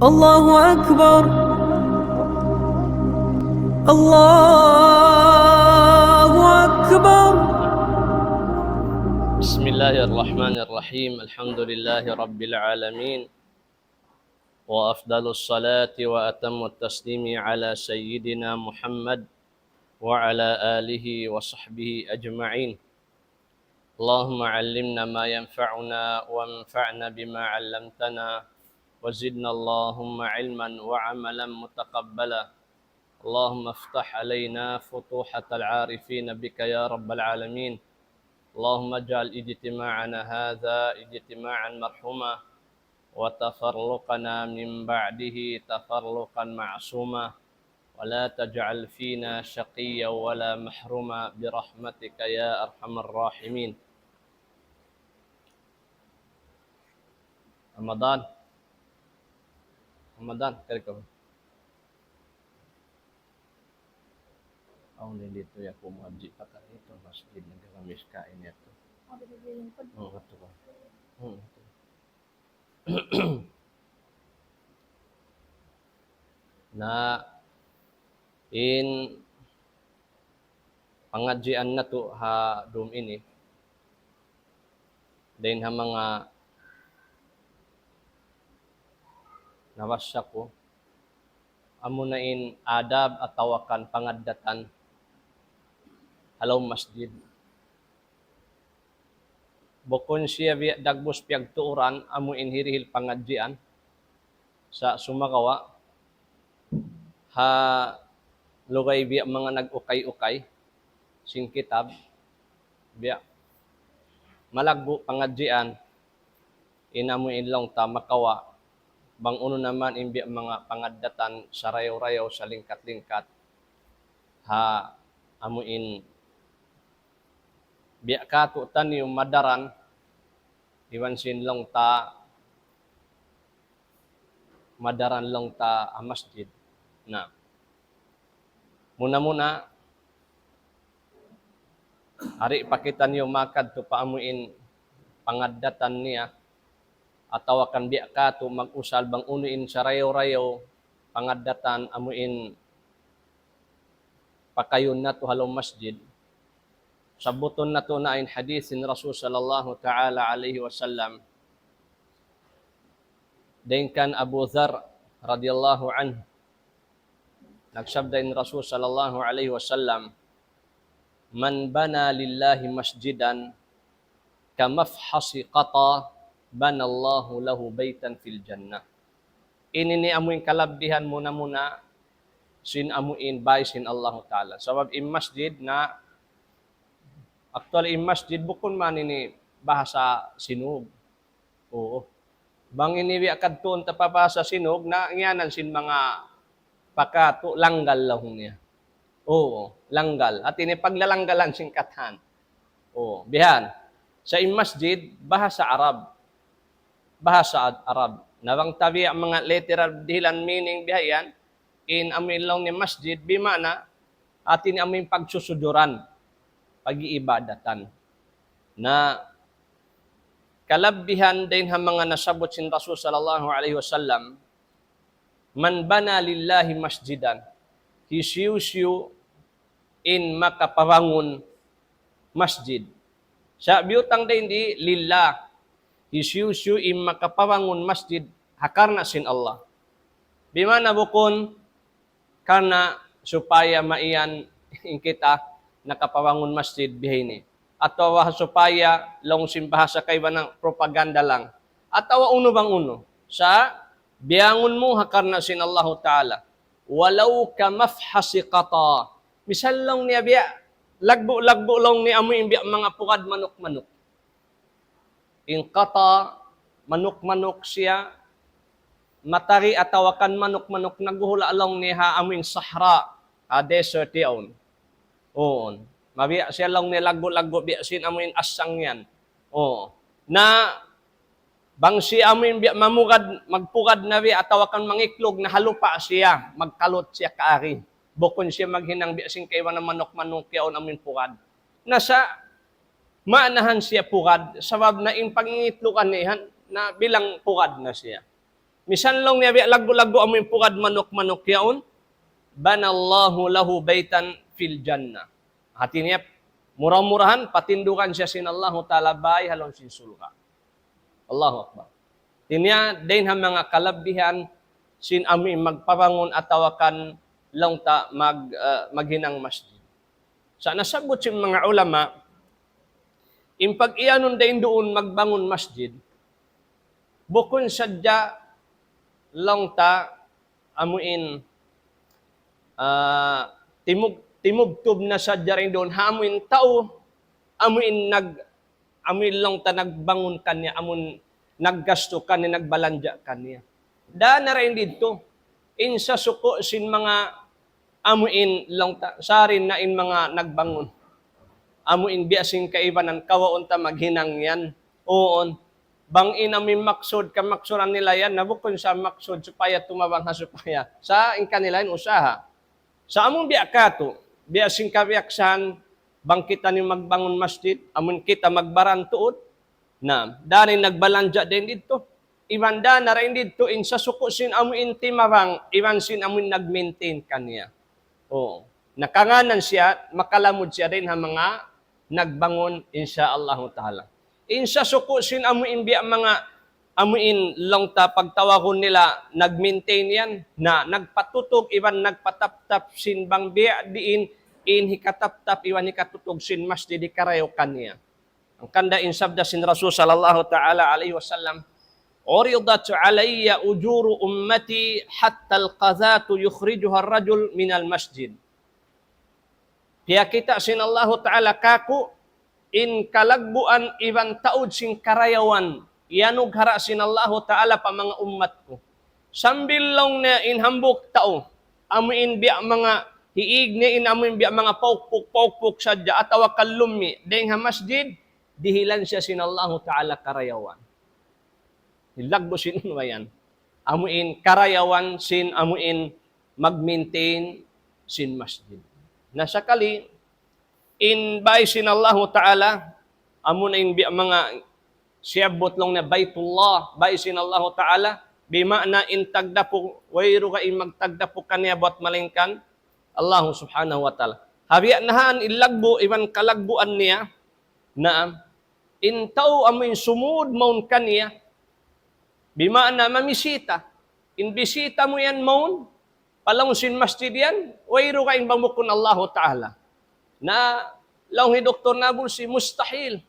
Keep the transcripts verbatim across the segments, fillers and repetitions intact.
الله أكبر. الله أكبر. بسم الله الرحمن الرحيم. الحمد لله رب العالمين. وأفضل الصلاة وأتم التسليم على سيدنا محمد وعلى آله وصحبه أجمعين. اللهم علمنا ما ينفعنا وانفعنا بما علمتنا وزدنا اللهم علما وعملا متقبلا. اللهم افتح علينا فتوحة العارفين بك يا رب العالمين. اللهم اجعل اجتماعنا هذا اجتماعا مرحوما وتفرقنا من بعده تفرقا معصوما ولا تجعل فينا شقيا ولا محروما برحمتك يا أرحم الراحمين. Ramadan. Ramadan, kari ka ba? Awn ini didtu ya, kumadji pa kari itu, masjid nagkakamiskain ya tu. Oh, atu ka. Hmm, atu. Na in pangadjian natu' ha dum ini, dayn ha manga nabassa ku, amuna in adab atawa kan pangaddatan ha lawm masjid. Bukun siya biya' dagbus piyagtuuran amu in hirihil pangadjian. Sa' sumagawa' ha lugay biya' manga nag-ukay-ukay sin kitab, biya' malaggu' pangadjian, in amu in laung ta makawa', bang unu na man in biya' manga pangaddatan sarayaw-rayaw, salingkat-lingkat, ha amu in biya' katu' taniyu madaran, iban sin laung ta madaran laung ta ha masjid. Na, muna-muna, ari pa kitaniyu makadtu pa amu in pangaddatan niya, atawa kan biya' katu' mag-usal bang unu in sarayaw-rayaw pangaddatan amu in pakayun natu' ha lawm masjid. Sabbutun natu' na in hadith sin Rasul sallallahu ta'ala alayhi wasallam. Dayn kan Abu Dharr radiyallahu anhu, nagsabda in Rasul sallallahu alayhi wasallam, من بنى لله مسجدا كمفحص قطا بنى الله له بيتا في الجنة. Ini ini amu in kalabbihan muna-muna sin amu in bay sin Allahu Ta'ala. Sabab in masjid na, actually in masjid bukun man ini bahasa Sinug. Oo. Bang ini biya' kadtuun ta pa bahasa Sinug, na ngiyanan sin manga pakatu' langgal laung niya. Oo, langgal. Hati niya paglalanggalan sin katan. Oo, bihan. Sa' in masjid, bahasa Arab. Bahasa Ad-, Arab. Na bang ta biya' manga literal dihilan meaning biha' yan, in amu in laung niya masjid, bima'na, hati niya amu in pagsusujuran, pag-iibadatan. Na kalabbihan dayn ha manga nasabbut sin Rasul sallallahu alayhi wasallam, من بنى لله مسجدا. Hisiyu-siyu in makapabangun masjid. Sa' biyutang dayn di lillah. Hisiyu-siyu in makapabangun masjid ha karna' sin Allah. Bima'na bukun karna' supaya maiyan in kita nakapabangun masjid biha' ini. Atawa supaya laung sin bahasa kaibanan propaganda lang. Atawa unu bang unu. Sa' biyangun mu ha karna' sin Allahu Ta'ala. ولو كمفحص قطا. Misal laung niya biya', lagbu'-lagbu' laung niya amu in biya' manga pugad manuk-manuk. In qata, manuk-manuk siya, matari atawa kan manuk-manuk naghuhula' laung niya ha amu in sahra, ha desert yaun. Uun. Mabiya' siya laung niya lagbu'-lagbu' biya' sin amu in asang yan. Oo. Na bang siya amu in biya' mamugad, magpugad na biya' atawa kan mangiklug na ha lupa' siya, magkalut siya kaagi. Bukun siya maghinang biya' sin kaibanan manuk-manuk yaun amu in pugad. Na sa' maanahan siya pugad, sabab na in pangitlugan niya na bilang pugad na siya. Misan laung niya biya' laggu'-laggu' amu in pugad manuk-manuk yaun, بنى الله له بيتا في الجنة. Hati niya, mura-murahan, patindugan siya sin Allahu Ta'ala bāy ha lawm sin surga'. Allahu Akbar. Hati niya, dayn ha manga kalabihan sin amu in magpabangun atawa kan laung ta mag-, ah, maghinang masjid. Sa' nasabbut sin manga ulama, in pag-iyanun dayn duun magbangun masjid, bukun sadja laung ta amu in, ah, timug-, timubtub na sadja dayn duun, ha amu in tau, amu in nag-, amu in laung ta nagbangun kaniya, amu in naggastu kaniya, nagbalanja' kaniya. Dayn na dayn didtu, in sasuku' sin manga amu in laung ta, sari na in manga nagbangun. Amu in biya' sin kaibanan, kawaun ta maghinang yan. Uun. Bang in amu in maksud, kamaksuran nila yan, na bukun sa maksud supaya tumabang ha supaya. Sa' in kanila in usaha. Sa' amu in biya' katu', biya' sin kabiyaksahan, bang kitaniyu magbangun masjid, amu in kita magbaran tuud, na, dayn in nagbalanja' dayn didtu. Iban dayn na dayn didtu in sasuku' sin amu in timabang, iban sin amu in nag-maintain kaniya. Oo. Na kangānan siya, makalamud siya dayn ha manga nagbangun, insya Allahu Ta'ala. In sasuku' sin amu in biya' manga, amu in laung ta pagtawagun nila, nag-maintain yan, na nagpatutug, iban nagpataptap sin bang biya' diin, in hikataptap, iban hikatutug sin masjid hikarayaw kaniya. Hangkan da in sabda sin Rasul sallallahu ta'ala alayhi wasallam, عرضت علي أجور أمتي حتى القذاة يخرجها الرجل من المسجد. Piyakita' sin Allahu Ta'ala kāku' in kalagbuan iban taud sin karayawan iyanughara' sin Allahu Ta'ala pa manga ummat ku. Sambil laung niya in hambuuk tau, amu in biya' manga hiig niya in amu in biya' manga paukpuk-paukpuk sadja atawa kallummi' dayn ha masjid, dihilan siya sin Allahu Ta'ala karayawan. Hilagbu sin unu yan. Amu in karayawan sin amu in mag-maintain sin masjid. Na sakali, in bāy sin Allahu Ta'ala, amu na in biya' manga siyabbut laung niya Baytullah, bāy sin Allahu Ta'ala, bima'na in tagdapu, wayruun in magtagdapu kaniya buwat malaingkan Allahu Subhanahu wa Ta'ala. Ha biya' na yan in lagbu' iban kalagbuan niya, naam, in tau amu in sumud mawn kaniya, bima'na mamisita. In bisita mu yan mawn, pa lawm sin masjid yan, wayruun in bang bukun Allahu Ta'ala. Na, laung hi Doktor Nabulsi, mustahil.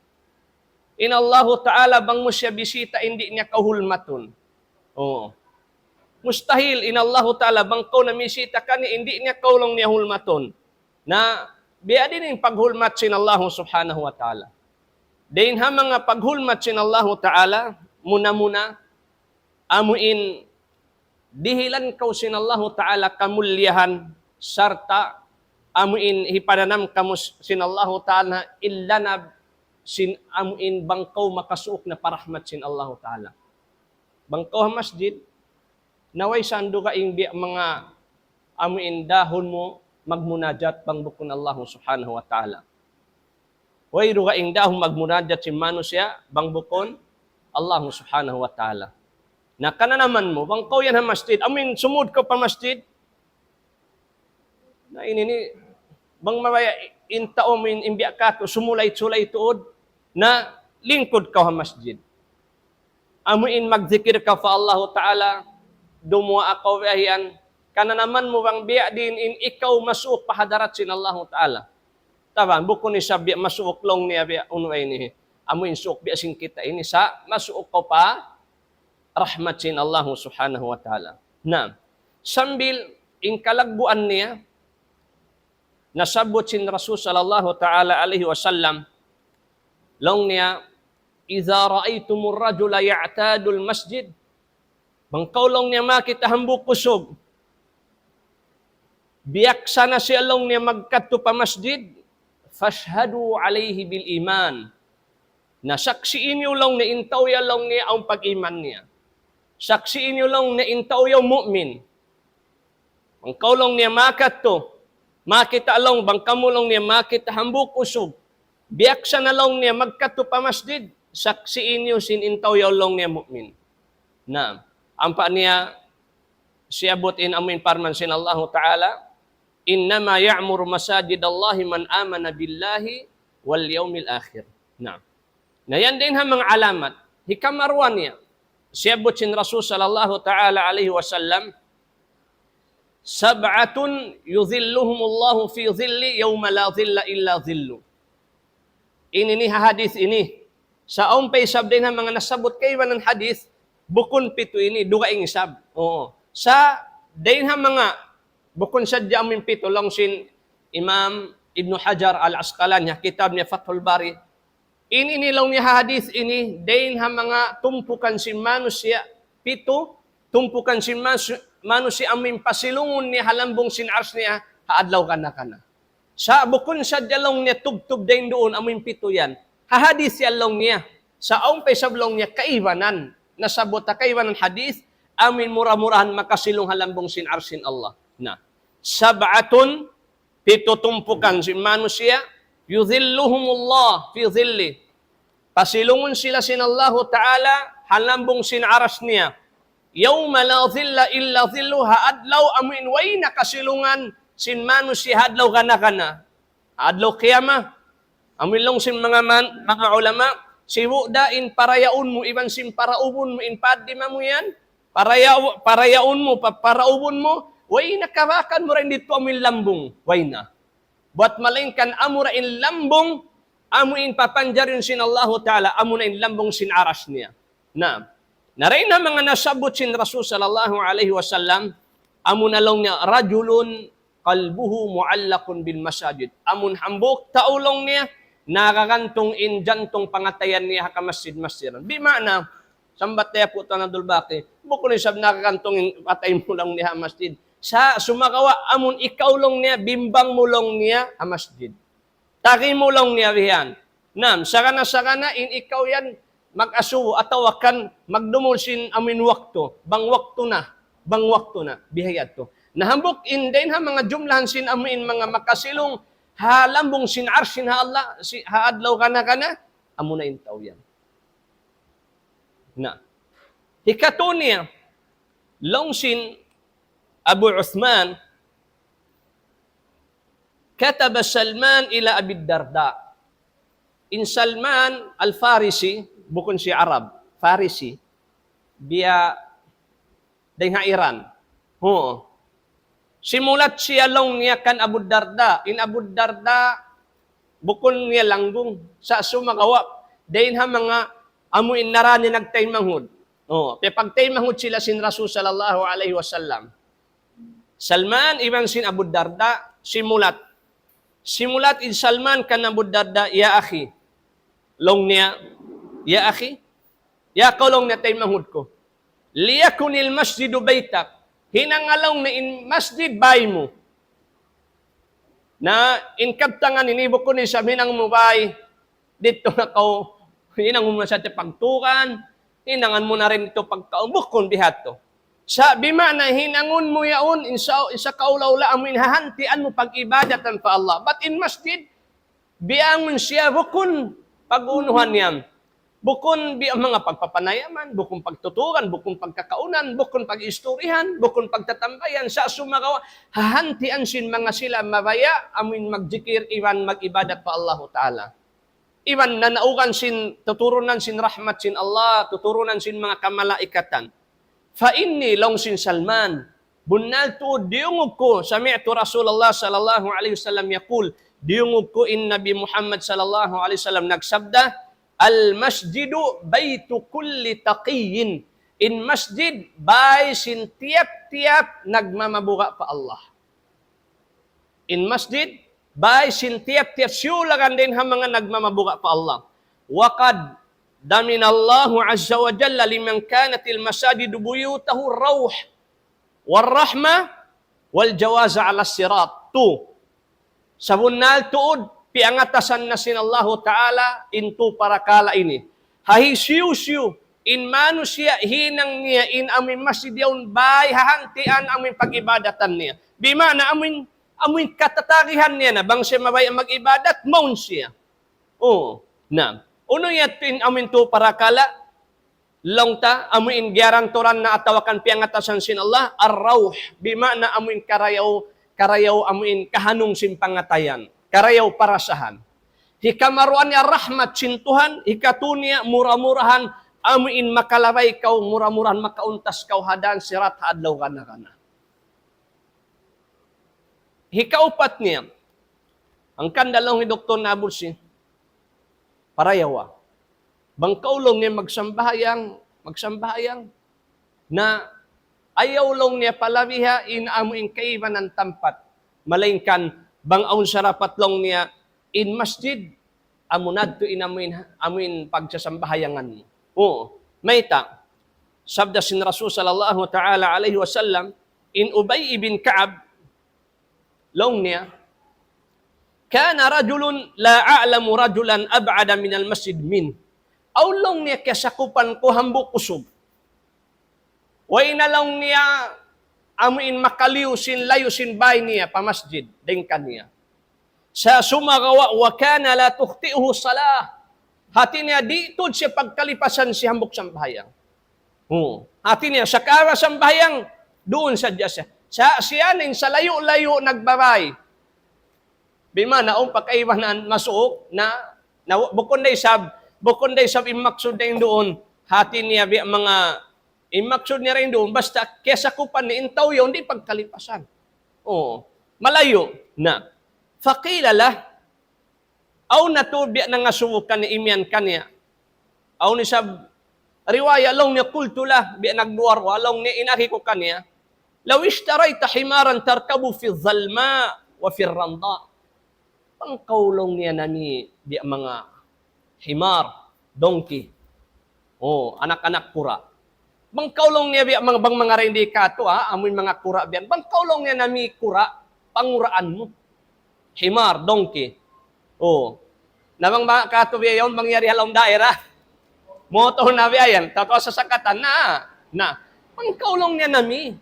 In Allahu Ta'ala bang mu siya bisita, di' niya kaw hulmatun. Oo. Mustahil, in Allahu Ta'ala bang kaw namisita kaniya, di' niya kaw laung niya hulmatun. Na, biya' diin in paghulmat sin Allahu Subhanahu wa Ta'ala. Dayn ha manga paghulmat sin Allahu Ta'ala, muna-muna, amu in dihilan kaw sin Allahu Ta'ala kamulliyahan, sarta' amu in hipananam kamu sin Allahu Ta'ala, in lanab sin amu in bang kaw makasuuk na pa rahmat sin Allahu Ta'ala. Bang kaw ha masjid, na way sa dugaing biya' manga amu in dahun mu magmunajat bang bukun Allahu Subhanahu wa Ta'ala. Way dugaing dahun magmunajat sin manusiya' bang bukun Allahu Subhanahu wa Ta'ala. Na kananaman mu, bang kaw yan ha masjid, amu in sumud kaw pa masjid, na ini ni, bang mabaya' in tau mu in, in biya' katu', sumulay-sulay tuud, na lingkud kaw ha masjid. Amu in magzikir kaw pa Allahu Ta'ala, dumuwaa kaw biya' yan, kananaman mu bang biya' diin in ikaw masuuk pa hadarat sin Allahu Ta'ala. Taban, bukun isab biya' masuuk laung niya biya' unu ini. Amu in suuk biya' sin kita ini sa' masuuk kaw pa rahmat sin Allahu Subhanahu wa Ta'ala. Na, sambil in kalagbuan niya, nasabbut sin Rasul sallallahu ta'ala alayhi wasallam, laung niya, إذا رأيتم الرجل يعتاد المسجد, bang kaw laung niya makakita' hambuuk usug, biyaksa na siya laung niya magkadtu pa masjid, فاشهدوا عليه بالإيمان. Na saksii niyu laung niya in tau yan laung niya awn pag-iman niya. Saksii niyu laung niya in tau yan mu'min. Bang kaw laung niya makadtu, makakita' laung, bang kamu laung niya makakita' hambuuk usug, biyaksa na laung niya magkadtu pa masjid, saksii niyu sin in tau yan laung niya mu'min. Na, Ampa niya siyabut in amu in parman sin Allahu Ta'ala, "Innama ya'muru masajid Allahi man amana billahi wal yawmil akhir." Na. Na yan dayn ha manga alamat. Hikaruwa niya, siyabut sin Rasul sallallahu ta'ala alayhi wasallam, "Sab'atun yudhilluhumullahu fi dhilli yawma la dhilla illa dhillu." Ini ini ha hadith ini. Sa' awn pa isab dayn ha manga nasabut kaibanan hadith, bukun pitu ini, dugaing isab. Oo. Sa' dayn ha manga, bukun sadja amu in pitu, laung sin Imam Ibnu Hajar Al-Asqalani, ha kitab niya Fathul Bari. Ini ini laung niya ha hadith ini, dayn ha manga tumpukan sin manusiya', pitu, tumpukan sin manusi-, manusiya' amu in pasilungun niya ha lambung sin ars niya, ha adlaw kana-kana. Sa' bukun sadja laung niya tubtub dayn duun amu in pitu yan. Ha hadith yan laung niya. Sa' awn pa isab laung niya kaibanan. Nasabut ha kaibanan hadith, amu in mura-murahan makasilung ha lambung sin ars sin Allah. Na. Sab'atun, pitu tumpukan sin manusiya', yudhilluhumullah fi dhilli. Pasilungun sila sin Allahu Ta'ala ha lambung sin ars niya. Yawma la dhilla illa dhillu, ha adlaw amu in way na kasilungan sin manusiya' ha adlaw kana-kana. Ha adlaw qiyamah. Amu in laung sin manga man, manga ulama, sibu' da in parayaun mu, iban sin paraubun mu, in paddima mu yan. Paraya-, parayaun mu, pa-, paraubun mu, way na kabakan mu ra in didtu amu in lambung. Way na. Buwat malaingkan amu ra in lambung, amu in papanjarin sin Allahu Ta'ala, amu na in lambung sin aras niya. Na, na dayn ha manga nasabut sin Rasul sallallahu alayhi wasallam, amu na laung niya, "Rajulun qalbuhu mu'allaqun bil masajid." Amu in hambuuk tau laung niya, nakagantung in jantung pangatayan niya ha kamasjid-masjidan. Bi ma'na, sambat niya pu Tuan Abdul Baqi, bukun isab nakagantung in atay mu laung niya ha masjid. Sa' sumagawa' amu in ikaw laung niya, bimbang mu laung niya ha masjid. Tagi mu laung niya bihan. Naam, sakana-sakana in ikaw yan mag-asubu atawa kan magdumul sin amu in waktu. Bang waktu na. Bang waktu na. Biha' yadtu. Na hambuuk in dayn ha manga jumlahan sin amu in manga makasilung ha lambung sin ars sin ha Allah, si, ha adlaw kana-kana, amu na in tau yan. Na. Hikatu niya, laung sin Abu Uthman, kataba Salman ila Abi Darda. In Salman Al-Farisi, bukun siya Arab, Farisi. Biya' dayn ha Iran. Hu. Simulat siya laung niya kan Abu Darda. In Abu Darda, bukun niya langgung. Sa' sumagawa', dayn ha manga amu in nara niya nagtaymanghud. O, piyagtaymanghud sila sin Rasul sallallahu alayhi wasallam. Salman iban sin Abu Darda, simulat. Simulat in Salman kan Abu Darda, "Ya akhi." Laung niya, "Ya akhi." "Ya kaw," laung niya, "taymanghud ku. Liyakunil masjidu baytak." Hinanga laung niya in masjid bay mu. Na in kabtangan ini bukun isab hinang mu bay. Didtu na kaw, hinangun mu na sa' pagtukan, hinangan mu na rin didtu pagkaun, bukun biha' tu. Sa' bi ma'na hinangun mu yaun, in sa, in sa kaula-ula amu in hahantian mu pag-ibadatan pa Allah. But in masjid, biya' yaun siya bukun pag-unuhan yan. Bukun biya' manga pagpapanayaman, bukun pagtutukan, bukun pagkakaunan, bukun pag-isturihan, bukun pagtatambayan, sa' sumagawa', hahantian sin manga sila mabaya', amu in magjikir, iban mag-ibadat pa Allahu Ta'ala. Iban nanaugan sin, tuturunan sin rahmat sin Allah, tuturunan sin manga kamalaikatan. Fa inni, laung sin Salman, bunnal tuud diyungug ku, sami'tu Rasulullah sallallahu alayhi wasallam yaqul, diyungug ku in Nabi Muhammad sallallahu alayhi wasallam nagsabda, "Al-masjidu baytu kulli taqiyyin." In masjid, bay sin tiyap-tiyap nagmamabuga' pa Allah. In masjid, bay sin tiyap-tiyap siyulagan dayn ha manga nagmamabuga' pa Allah. Wa qad daminallahu azza wa jalla liman kanatil masajidu buyutahu rawh, war rahma, wal jawaza ala sirat. Tu. Sabunnal tuud, piyangatasan na sin Allahu Ta'ala in tu parakala' ini. Ha hisiyu-siyu, in manusiya' hinang niya in amuin masjid yaun bay hahantian amuin pag-ibadatan niya. Bi ma'na amuin, amuin katatagihan niya na bang siya mabaya' mag-ibadat, mawn siya. Oo. Na, unu yadtu in amuin tu parakala', laung ta, amu in giyaranturan na atawa kan piyangatasan sin Allah, ar-rawh, bima'na amu in karayaw, karayaw amu in kahanung sin pangatayan, karayaw parasahan. Hikamaruwa niya rahmat sin Tuhan, hikatu niya mura-murahan, amu in makalabay kaw, mura-murahan makauntas kaw ha dan sirat ha adlaw gana-gana. Hikaupat niya, hangkan da laung hi Doktor Nabulsi, parayawa. Bang kaw laung niya magsambahayang, magsambahayang, na ayaw laung niya palabiha in amu in kaibanan tampat. Malaingkan bang awn sarapat laung niya in masjid, amu na yadtu in amu in, amu in pagsasambahayangan mu. Oo. Mayta'? Sabda sin Rasul sallallahu ta'ala alayhi wasallam, in Ubay ibn Ka'ab, laung niya, كان رجل لا أعلم رجلا أبعد من المسجد منه. Awn laung niya kiyasakupan ku hambuuk usug. Way na laung niya amu in makalayu' sin, layu' sin bāy niya pa masjid, dayn kaniya. Sa' sumagawa', وكان لا تخطئه صلاة. Hāti niya, di' tuud siya pagkalipasan sin hambuuk sambahayang. Hmm. Hāti niya, sakali sambahayang, duun sadja siya. Sa' siya in salayu'-layu' nagbabāy. Bima'na awn pa kaibanan masuuk na, na bukun da isab, bukun da isab in maksud na in duun. Hāti niya biya' manga, in maksud niya in duun, basta kiyasakupan niya in tau yaun di' pagkalipasan. Oo. Malayu' na. فقيل له, awn na tuud biya' nangasubu kaniya, imiyan kaniya. Awn isab riwaya laung niya, قلت له, biya' nagduwa-ruwa laung niya, in agi ku kaniya, لو اشتريت حمارا تركبه في الظلماء وفي الرمضاء. Bang kaw laung niya nami biya' manga himar, donkey. Oh, anak-anak kura'. Bang kaw laung niya biya' manga, bang manga rindi katu', ha, amu in manga kura' biya' yan. Bang kaw laung niya nami kura', panguraan mu. Himar, donkey. Oh. Na bang manga katu' biya' yan, bang yari ha lawm daira. Motor na biya' yan, tataw sasakatan na. Na, bang kaw laung niya nami.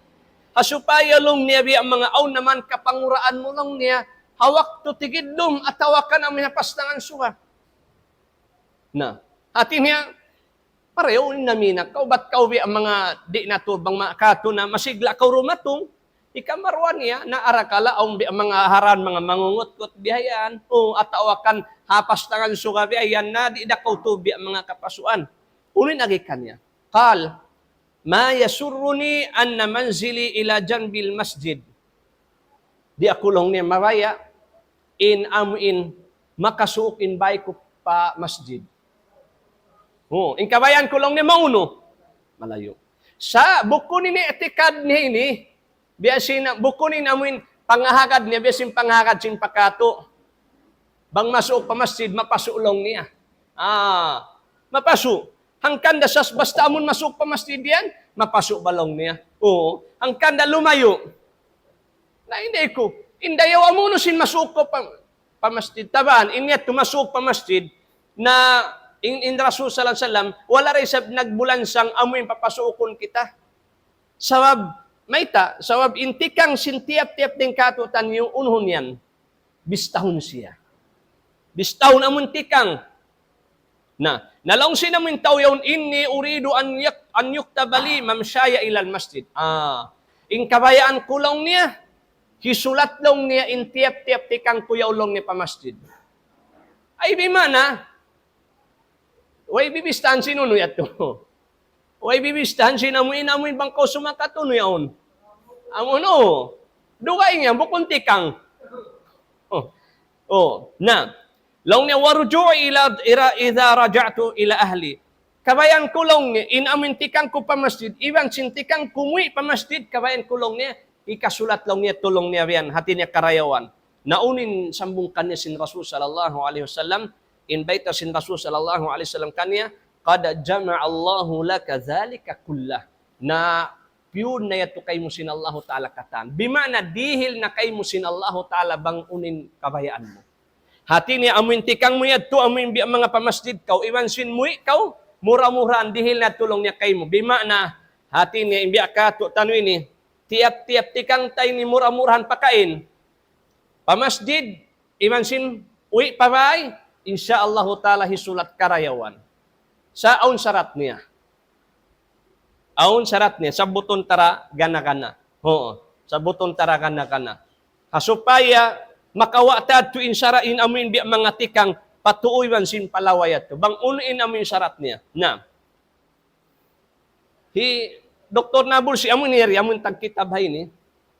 Ha supaya laung niya biya' manga awn naman kapanguraan mu laung niya, ha waktu tigidlum atawa kan amu in ha pastangan suga. Na, hāti niya, parayaw in nami na kaw, bat kaw biya' manga di' na tuud bang manga katu' na masigla kaw dumatung, hikamaruwa niya, na arakala' awn biya' manga haran, manga mangungutkut biya' yan, o, atawa kan ha pastangan suga biya' yan, na di' da kaw tuud biya' manga kapasuan. Unu in agi kaniya? قال: ما يسرني أن منزلي إلى جنب المسجد. Di' aku laung niya mabaya' in amu in makasuuk in bāy ku pa masjid. Oh, in kabayaan ku laung niya maunu. Malayu'. Sa' bukun ini i'tikad niya ini, biya' sin, bukun in amu in pangahagad niya, biya' sin pangahagad sin pa katu'. Bang masuuk pa masjid, mapasu' laung niya. Ah, mapasu'. Hangkan da sas basta amun masuuk pa masjid yan, mapasu' ba laung niya? Oo. Hangkan da lumayu'. Na, inday ku. Inday yaw amu nu sin masuuk ku pa, pa masjid. Taban, in yadtu masuuk pa masjid, na in, in Rasul sallallahu alayhi wasallam, wala' da isab nagbulansang amu in papasuukun kita. Sabab, mayta', sabab in tikang sin tiyap-tiyap dayn kātu'niyu unuhun yan. Bistahun siya. Bistahun amun tikang. Na, na laung sin amun tau yaun, إني أريد أن يك-، أن يكتب لي ممشاي إلى المسجد. Ah, in kabayaan ku laung niya, hisulat laung niya in tiyap-tiyap tikang ku yaun laung niya pa masjid. Ay, bima'na, way bibistahan sin unu yadtu. Way bibistahan sin amu in, amu in bang kaw sumakat unu yaun. Amu unu. Dugaing yan, bukun tikang. Oh. Oh. Na. Laung niya, ورجوعي إلى، إلى، إذا رجعت إلى أهلي. Kabayaan ku laung niya, in amu in tikang ku pa masjid, iban sin tikang ku muwi' pa masjid, kabayaan ku laung niya, hikasulat laung niya, tulung niya biyan, hāti niya karayawan. Na unu in sambung kaniya sin Rasul sallallahu alayhi wasallam, in bayta' sin Rasul sallallahu alayhi wasallam kaniya, قد جمع الله لك ذلك كله. Na piyun na yadtu kaymu sin Allahu Ta'ala katan. Bima'na dihil na kaymu sin Allahu Ta'ala bang unu in kabayaan mu. Hāti niya amu in tikang mu yadtu, amu in biya' manga pa masjid kaw, iban sin muwi' kaw, mura-murahan dihil na yadtu laung niya kaymu. Bima'na, hāti niya in biya' kātu'niyu ini, tiyap-tiyap tikang ta ini mura-murahan pakain. Pa masjid, iban sin uwi' pa bāy, insya Allahu Ta'ala hisulat karayawan. Sa' awn sarat niya. Awn sarat niya, sabbutun ta ra gana-gana. Oo, sabbutun ta ra gana-gana. Ha supaya makawa' ta tuud in sara' in amuin biya' manga tikang patuuy iban sin palaway yadtu. Bang unu in amuin sarat niya. Na. Hi Doktor Nabulsi amuin yari, amuin tagkitab ha ini.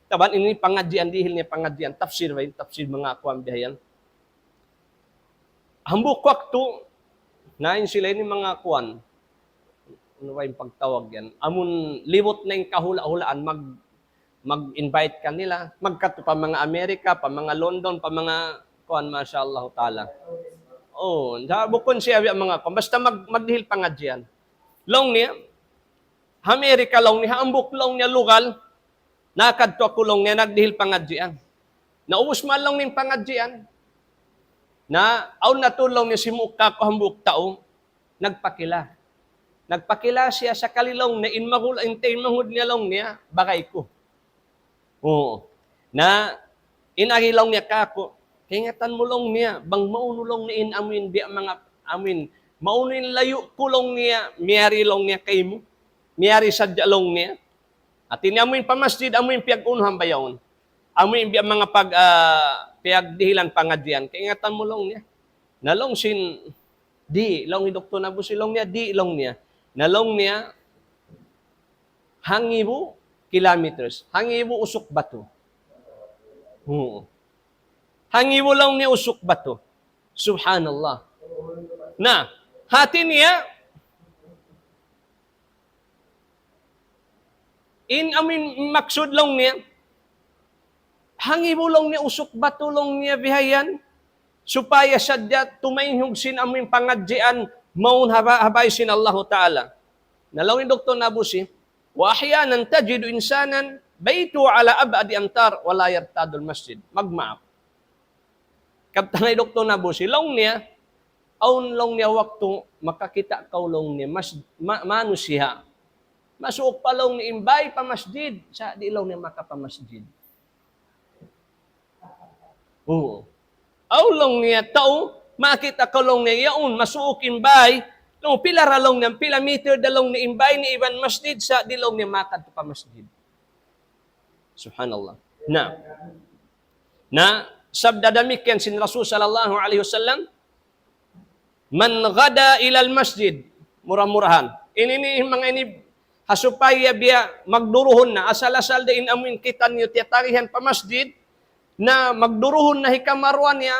Taban ini pangadjian dihil niya pangadjian, tafsir ba in tafsir manga kuwan bihayan. Hambuuk waktu, na in sila ini manga kuwan. Unu ba in pagtawag yan? Amun libut na in kahula'-hulaan, mag-, mag-invite kanila. Magkadtu pa manga Amerika, pa manga London, pa manga kuwan, masha Allah ta'ala. Oh, da-, bukun siya biya' manga kuwan. Basta mag-, magdihil pangadjian. Laung niya, ha Amerika laung niya, hambuuk laung niya lugal, nakadtu aku laung niya, nagdihil pangadjian. Naubus man laung niya in pangadjian. Na, awn na tuud laung niya simuka aku hambuuk tau, nagpakila. Nagpakila siya sakali laung niya, in mahul-, in taymanghud niya laung niya, bagay ku. Oo. Na, in agi laung niya kāku', kaingatan mu laung niya, bang maunu laung niya in amuin biya' manga, amuin, maunu in layu' ku laung niya, miyari laung niya kaymu, miyari sadja laung niya. Hati niya amuin pa masjid, amuin piyag-unuhan ba yaun. Amuin biya' manga pag, ah, piyagdihilan pangadjian, kaingatan mu laung niya. Na laung sin, di', laung hi Doktor Nabulsi laung niya, di' laung niya. Na laung niya, hangibu kilometers, hangibu usuk batu. Oo. Hangibu laung niya usuk batu. Subhanallah. Na, hati niya, in amuin maksud laung niya, hangibu laung niya usuk batu laung niya bihayan, supaya sadja tumayhug sin amuin pangadjian mawn ha ba-, ha bāy sin Allahu Ta'ala. Na laung hi Doktor Nabulsi, وأحيانا تجد إنسانا بيته على أبعد أمتار ولا يرتاد المسجد. Magmaap. Kabtangan hi Doktor Nabulsi, laung niya, awn laung niya waktu makakita' kaw laung niya mas-, ma-, manusiya'. Masuuk pa laung niya in bāy pa masjid, sa' di' laung niya makapamasjid. Oo. Awn laung niya tau, makakita' kaw laung niya, yaun, masuuk in bāy, laung pila ra laung niya, pila meter da laung niya in bāy niya iban masjid, sa' di' laung niya makadtu pa masjid. Subhanallah. Na, na, sabda damikkiyan sin Rasul sallallahu alayhi wasallam, من غدا إلى المسجد, mura-murahan. Ini, ini, manga ini, ha supaya biya' magduruhun na, asal-asal da in amuin kitaniyu tiyatarihan pa masjid, na magduruhun na hikamaruwa niya,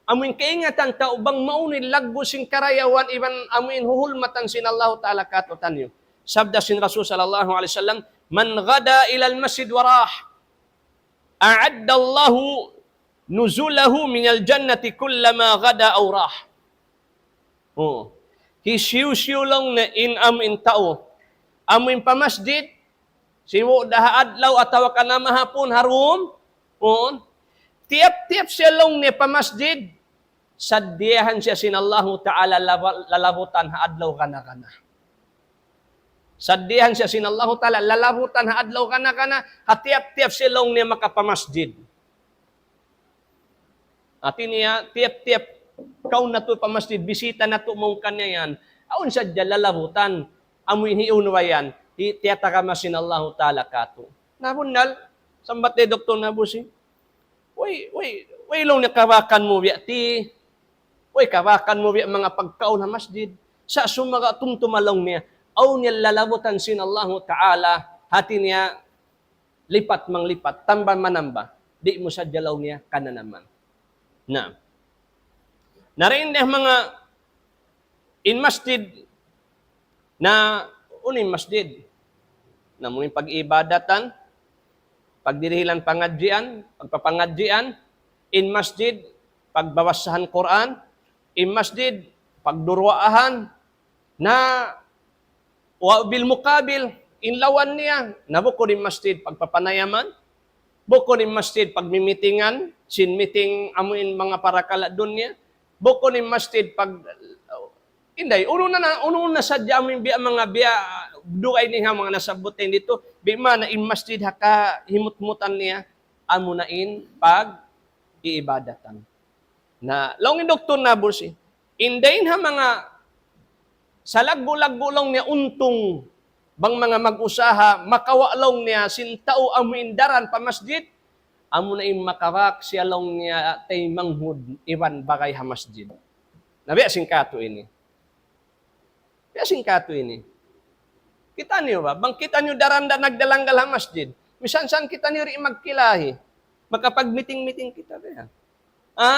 amuin kaingatan tau bang maunu in laggu' sin karayawan iban amuin huhulmatan sin Allahu Ta'ala kātu'niyu. Sabda sin Rasul sallallahu alayhi wasallam, من غدا إلى المسجد وراح أعد الله نزله من الجنة كلما غدا أو راح. Oh. Hisiyu-siyu laung niya in amuin tau. Amuin pa masjid, sibu' da ha adlaw atawa kan ha mahapun ha dum, oh. Tiyap-tiyap siya laung niya pa masjid, saddiyahan siya sin Allahu Ta'ala laba-, lalabutan ha adlaw gana-gana. Saddiyahan siya sin Allahu Ta'ala lalabutan ha adlaw gana-gana, ha tiyap-tiyap siya laung niya makapamasjid. Hati niya, tiyap-tiyap kaw natu' pa masjid, bisita natu' mawn kaniya yan. Awn sadja lalabutan, amuin hi unu ba yan, hi tiyatagama sin Allahu Ta'ala kātu'. Na bunnal, sambat hi Doktor Nabulsi. Way, way, way laung niya kabakan mu biya' ti. Way kabakan mu biya' manga pagkaun ha masjid. Sa' sumagawa' tumtuma laung niya. Awn niya lalabutan sin Allahu Ta'ala. Hati niya lipat manglipat, tambah manambah. Di' mu sadja laung niya kananaman. Na. Na dayn ha manga in masjid, na unu in masjid? Na amu in pag-iibadatan, pagdirihilan pangadjian, pagpapangadjian, in masjid, pagbabasahan Qur'an, in masjid, pagduruwaahan, na wa bil muqabil, in lawan niya, na bukun in masjid pagpapanayaman, bukun in masjid pagmimitingan, sin miting amu in manga parakala' dunya, bukun in masjid pag, inday, unu na na, unu na sadja amu in biya' manga biya' dugaing ha manga nasabbut ini ditu, biya' mana in masjid ha kahimutmutan niya, amu na in pag-iibadatan. Na, laung in Doktor Nabulsi, in dayn ha manga salaggu'-laggu' laung niya untung bang manga mag-usaha, makawa' laung niya sin tau amu in daran pa masjid, amu na in makawa' siya laung niya taymanghud iban bagay ha masjid. Na biya' sin katu' ini. Biya' sin katu' ini. Kita' niyu ba? Bang kita' niyu daran da nagdalanggal ha masjid. Misan san kita' niyu di' magkilahi. Makapag-meeting-meeting kita ba yan? Ha?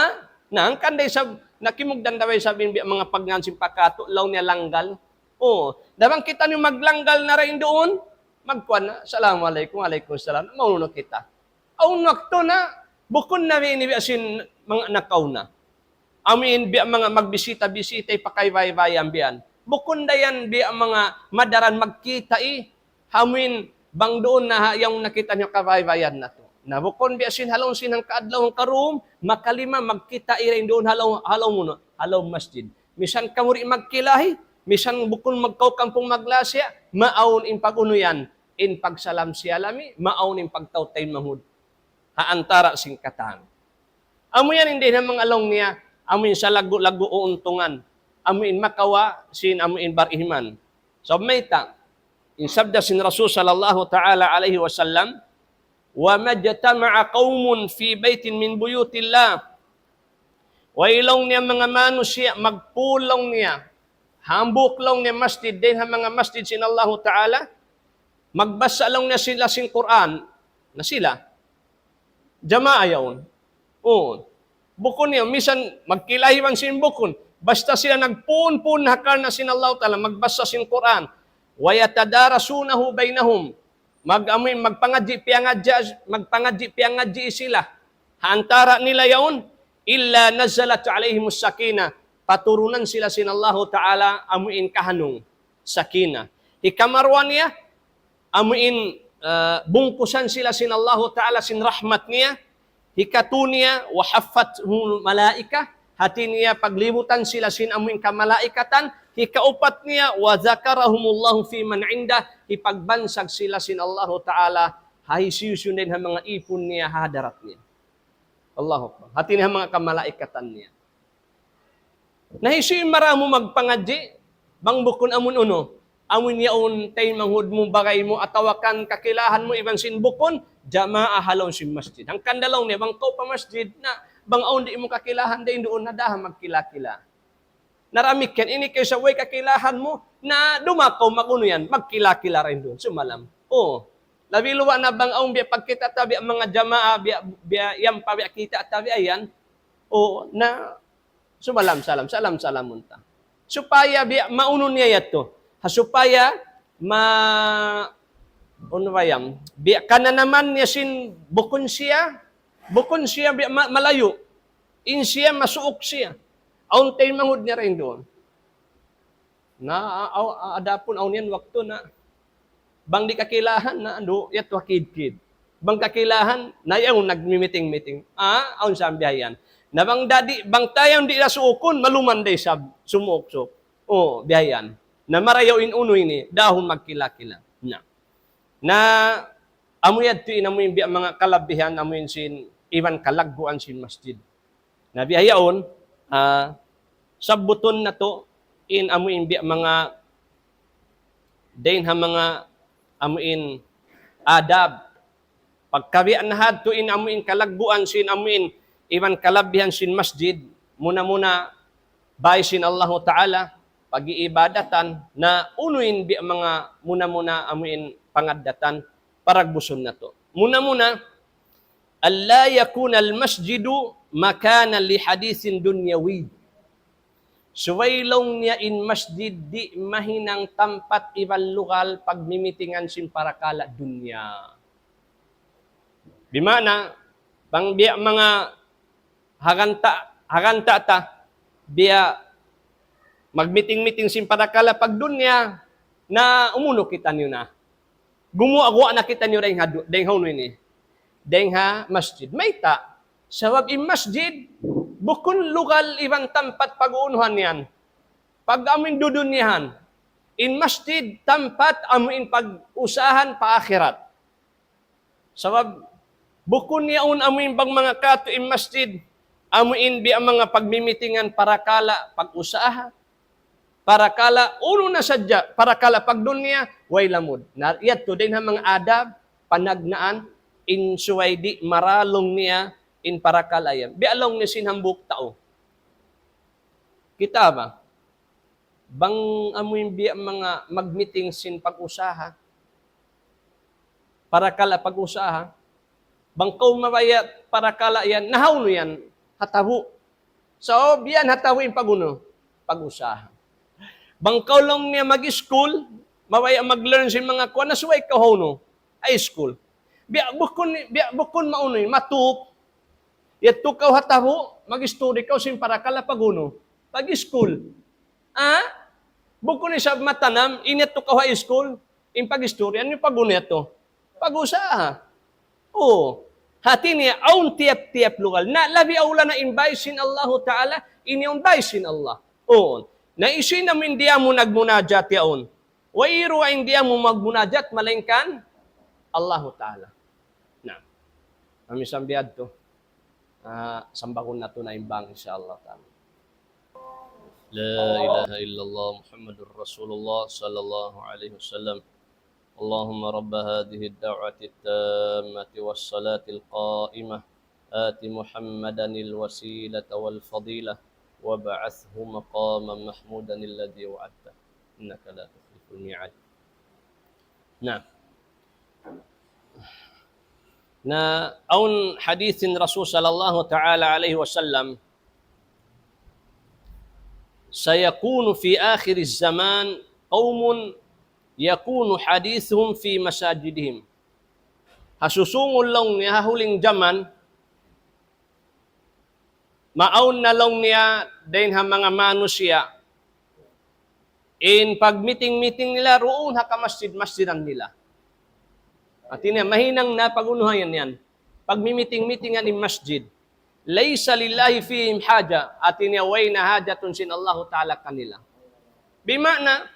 Na, hangkan da isab, nakimugdan da ba isab in biya' manga pagngan sin pa katu', laung niya langgal. Oo. Da bang kita' niyu maglanggal na dayn duun, magkuwan na, "Assalamu alaykum, wa alaykum salam." Maunu na kita. Awn waktu na, bukun na ini biya' sin manga nakauna. Amu in biya' manga magbisita-bisita, ipakaybaybayan biya' yan. Bukun da yan biya' manga madaran magkita' i, amu in bang duun na ha, yaun na kita' niyu kabaybayan natu'. Na bukun biya' sin ha lawm sin hangka adlaw hangka dum, makalima magkita' i dayn duun ha lawm, ha lawm unu, ha lawm masjid. Misan kamu di' magkilahi, misan bukun magkaw kampung maglasa, maawn in pag-unu yan, in pagsalam-siyalami, maawn in pagtaw taymanghud ha antara' sin katan. Amu yan in dayn ha manga laung niya, amu in salaggu'-laggu' uuntungan, amu in makawa' sin amu in bar-iman. Sabab mayta', in sabda sin Rasul sallallahu ta'ala alayhi wasallam, وما اجتمع قوم في بيت من بيوت الله. Way laung niya manga manusiya' magpūl laung niya, hambuuk laung niya masjid, dayn ha manga masjid sin Allahu Ta'ala, magbasa laung niya sila sin Qur'an, na sila, jamaa yaun. Oo. Bukun niya, misan magkilahi man sin bukun. Basta sila nagpūn-pūn ha karna' sin Allahu Ta'ala, magbasa sin Qur'an. ويتدارسونه بينهم. Mag-, amuin, magpangadji', piyangadji', magpangadji', piyangadji' sila. Ha antara' nila yaun, إلا نزلت عليهم السكينة. Paturunan sila sin Allahu Ta'ala, amuin kahanung. Sakina. Hikaruwa niya, amuin, ah, bungkusan sila sin Allahu Ta'ala sin rahmat niya. Hikatū niya, وحفتهم الملائكة, hāti niya paglibutan sila sin amuin kamalaikatan. Hikaupat niya, وذكرهم الله فيمن عنده, hipagbansag sila sin Allahu Ta'ala ha hisiyu-siyu dayn ha manga īpun niya ha hadarat niya. Allahu Akbar. Hāti niya ha manga kamalaikatan niya. Na hisiyu in marayaw mu magpangadji', bang bukun amun unu, amun yaun taymanghud mu, bagay mu, atawa kan kakilahan mu, iban sin bukun, jamaa ha lawm sin masjid. Hangkan da laung niya, bang kaw pa masjid, na bang awn di' mu kakilahan, dayn duun na daha magkila-kila. Na damikkiyan, ini kaysa way kakilahan mu, na duun kaw mag-unu yan, magkila-kila dayn duun, sumalam. Oo. Labi luba' na bang awn biya' pagkita' ta, biya' manga jamaa, biya', biya' yan pa, biya' kita' ta, biya' yan. Oo, na sumalam, salam, salam, salamun ta. Supaya biya' maunu niya yadtu. Ha, supaya ma-, unu ba yan? Biya' kananaman niya sin bukun siya, bukun siya biya' ma-, malayu'. In siya masuuk siya. Awn taymanghud niya dayn duun. Na, a-, a-, adapun awn yan waktu na bang di' kakilahan na, andu', yadtu ha kid-kid. Bang kakilahan, na yaun nagmi-meeting-meeting. Ah, awn sa biya' yan. Na bang da di', bang ta yan di' da suukun, maluman da isab, sumuuk-suuk. Oo, biya' yan. Na marayaw in unu ini, dahun magkila-kila. Na. Na, amu yadtu in amuin biya' manga kalabihan, amuin sin, iban kalagguan sin masjid. Na biya' yaun, ah, sabbutun natu' in amuin biya' manga, dayn ha manga amuin adab. Pagka biya' na hadtu in amuin kalagguan sin amuin iban kalabihan sin masjid, muna-muna bāy sin Allahu Ta'ala, pag-iibadatan, na unu in biya' manga muna-muna amuin pangaddatan, paragbusun natu'. Muna-muna, ألا يكون المسجد مكانا لحديث دنيوي. Subay laung niya in masjid di' mahinang tampat iban lugal pagmimitingan sin parakala' dunya. Bima'na, bang biya' manga haganta', haganta' ta, biya' magmiting-miting sin parakala' pagdunya, na umunu kitaniyu na. Gumuwa'-guwa' na kitaniyu dayn ha du-, dayn ha unu ini. Dayn ha masjid. Mayta'? Sabab in masjid, bukun lugal iban tampat pag-uunuhan yan. Pag amuin dudunyahan. In masjid, tampat amuin pag-usahan pa akhirat. Sabab, bukun yaun amuin bang manga katu' in masjid, amuin biya' manga pagmimitingan parakala', pag-usaha. Parakala' unu na sadja, parakala' pagdunya, way lamud. Na, yadtu dayn ha manga adab, panagnaan, in subay di' marayaw niya, in parakala' yan. Biya' laung niya sin hambuuk tau. Kita' ba? Bang amu in biya' manga mag-meeting sin pag-usaha. Parakala' pag-usaha. Bang kaw mabaya' parakala' yan, na hawnu yan, ha tabu'. So, biya' ha tabu' in pag-unu, pag-usaha. Bang kaw laung niya mag-school, mabaya' mag-learn sin manga kuwan, na subay kaw hawnu, high school. Biya' bukun, biya' bukun maunu, matup. Yadtu kaw ha tabu', mag-study kaw sin parakala' pag-unu, pag-school. Ha? Bukun isab matanam, in yadtu kaw ha school, in pag-istorya niyu pag-unu yadtu. Pag-usaha. Oo. Hati niya, awn tiyap-tiyap lugal. Na labi awla na in bay sin Allahu Ta'ala, in yaun bay sin Allah. Oo. Na hisiyu na in di' amu nagmunajat yaun. Wayruun in di' amu magmunajat, malaingkan Allahu Ta'ala. Na. Amu in sambi yadtu. Ah, sambagun natu' na in bang, insya Allah ta'ala. لا إله إلا الله محمد رسول الله صلى الله عليه وسلم. اللهم رب هذه الدعوة التامة والصلاة القائمة آت محمدا الوسيلة والفضيلة وابعثه مقاما محمودا الذي وعدته إنك لا تخلف الميعاد. Na. Na, awn hadith sin Rasul sallallahu ta'ala alayhi wasallam, سيكون في آخر الزمان قوم يكون حديثهم في مساجدهم. Ha susūngun laung niya ha huling jaman, maawn na laung niya dayn ha manga manusiya' in pag-meeting-meeting nila duun ha kamasjid-masjidan nila. Hati niya, mahinang na pag-unuhayan yan. Pag-meeting-meetingan in masjid. ليس لله فيهم حاجة. Hati niya, way na hajatun sin Allahu Ta'ala kanila. Bima'na,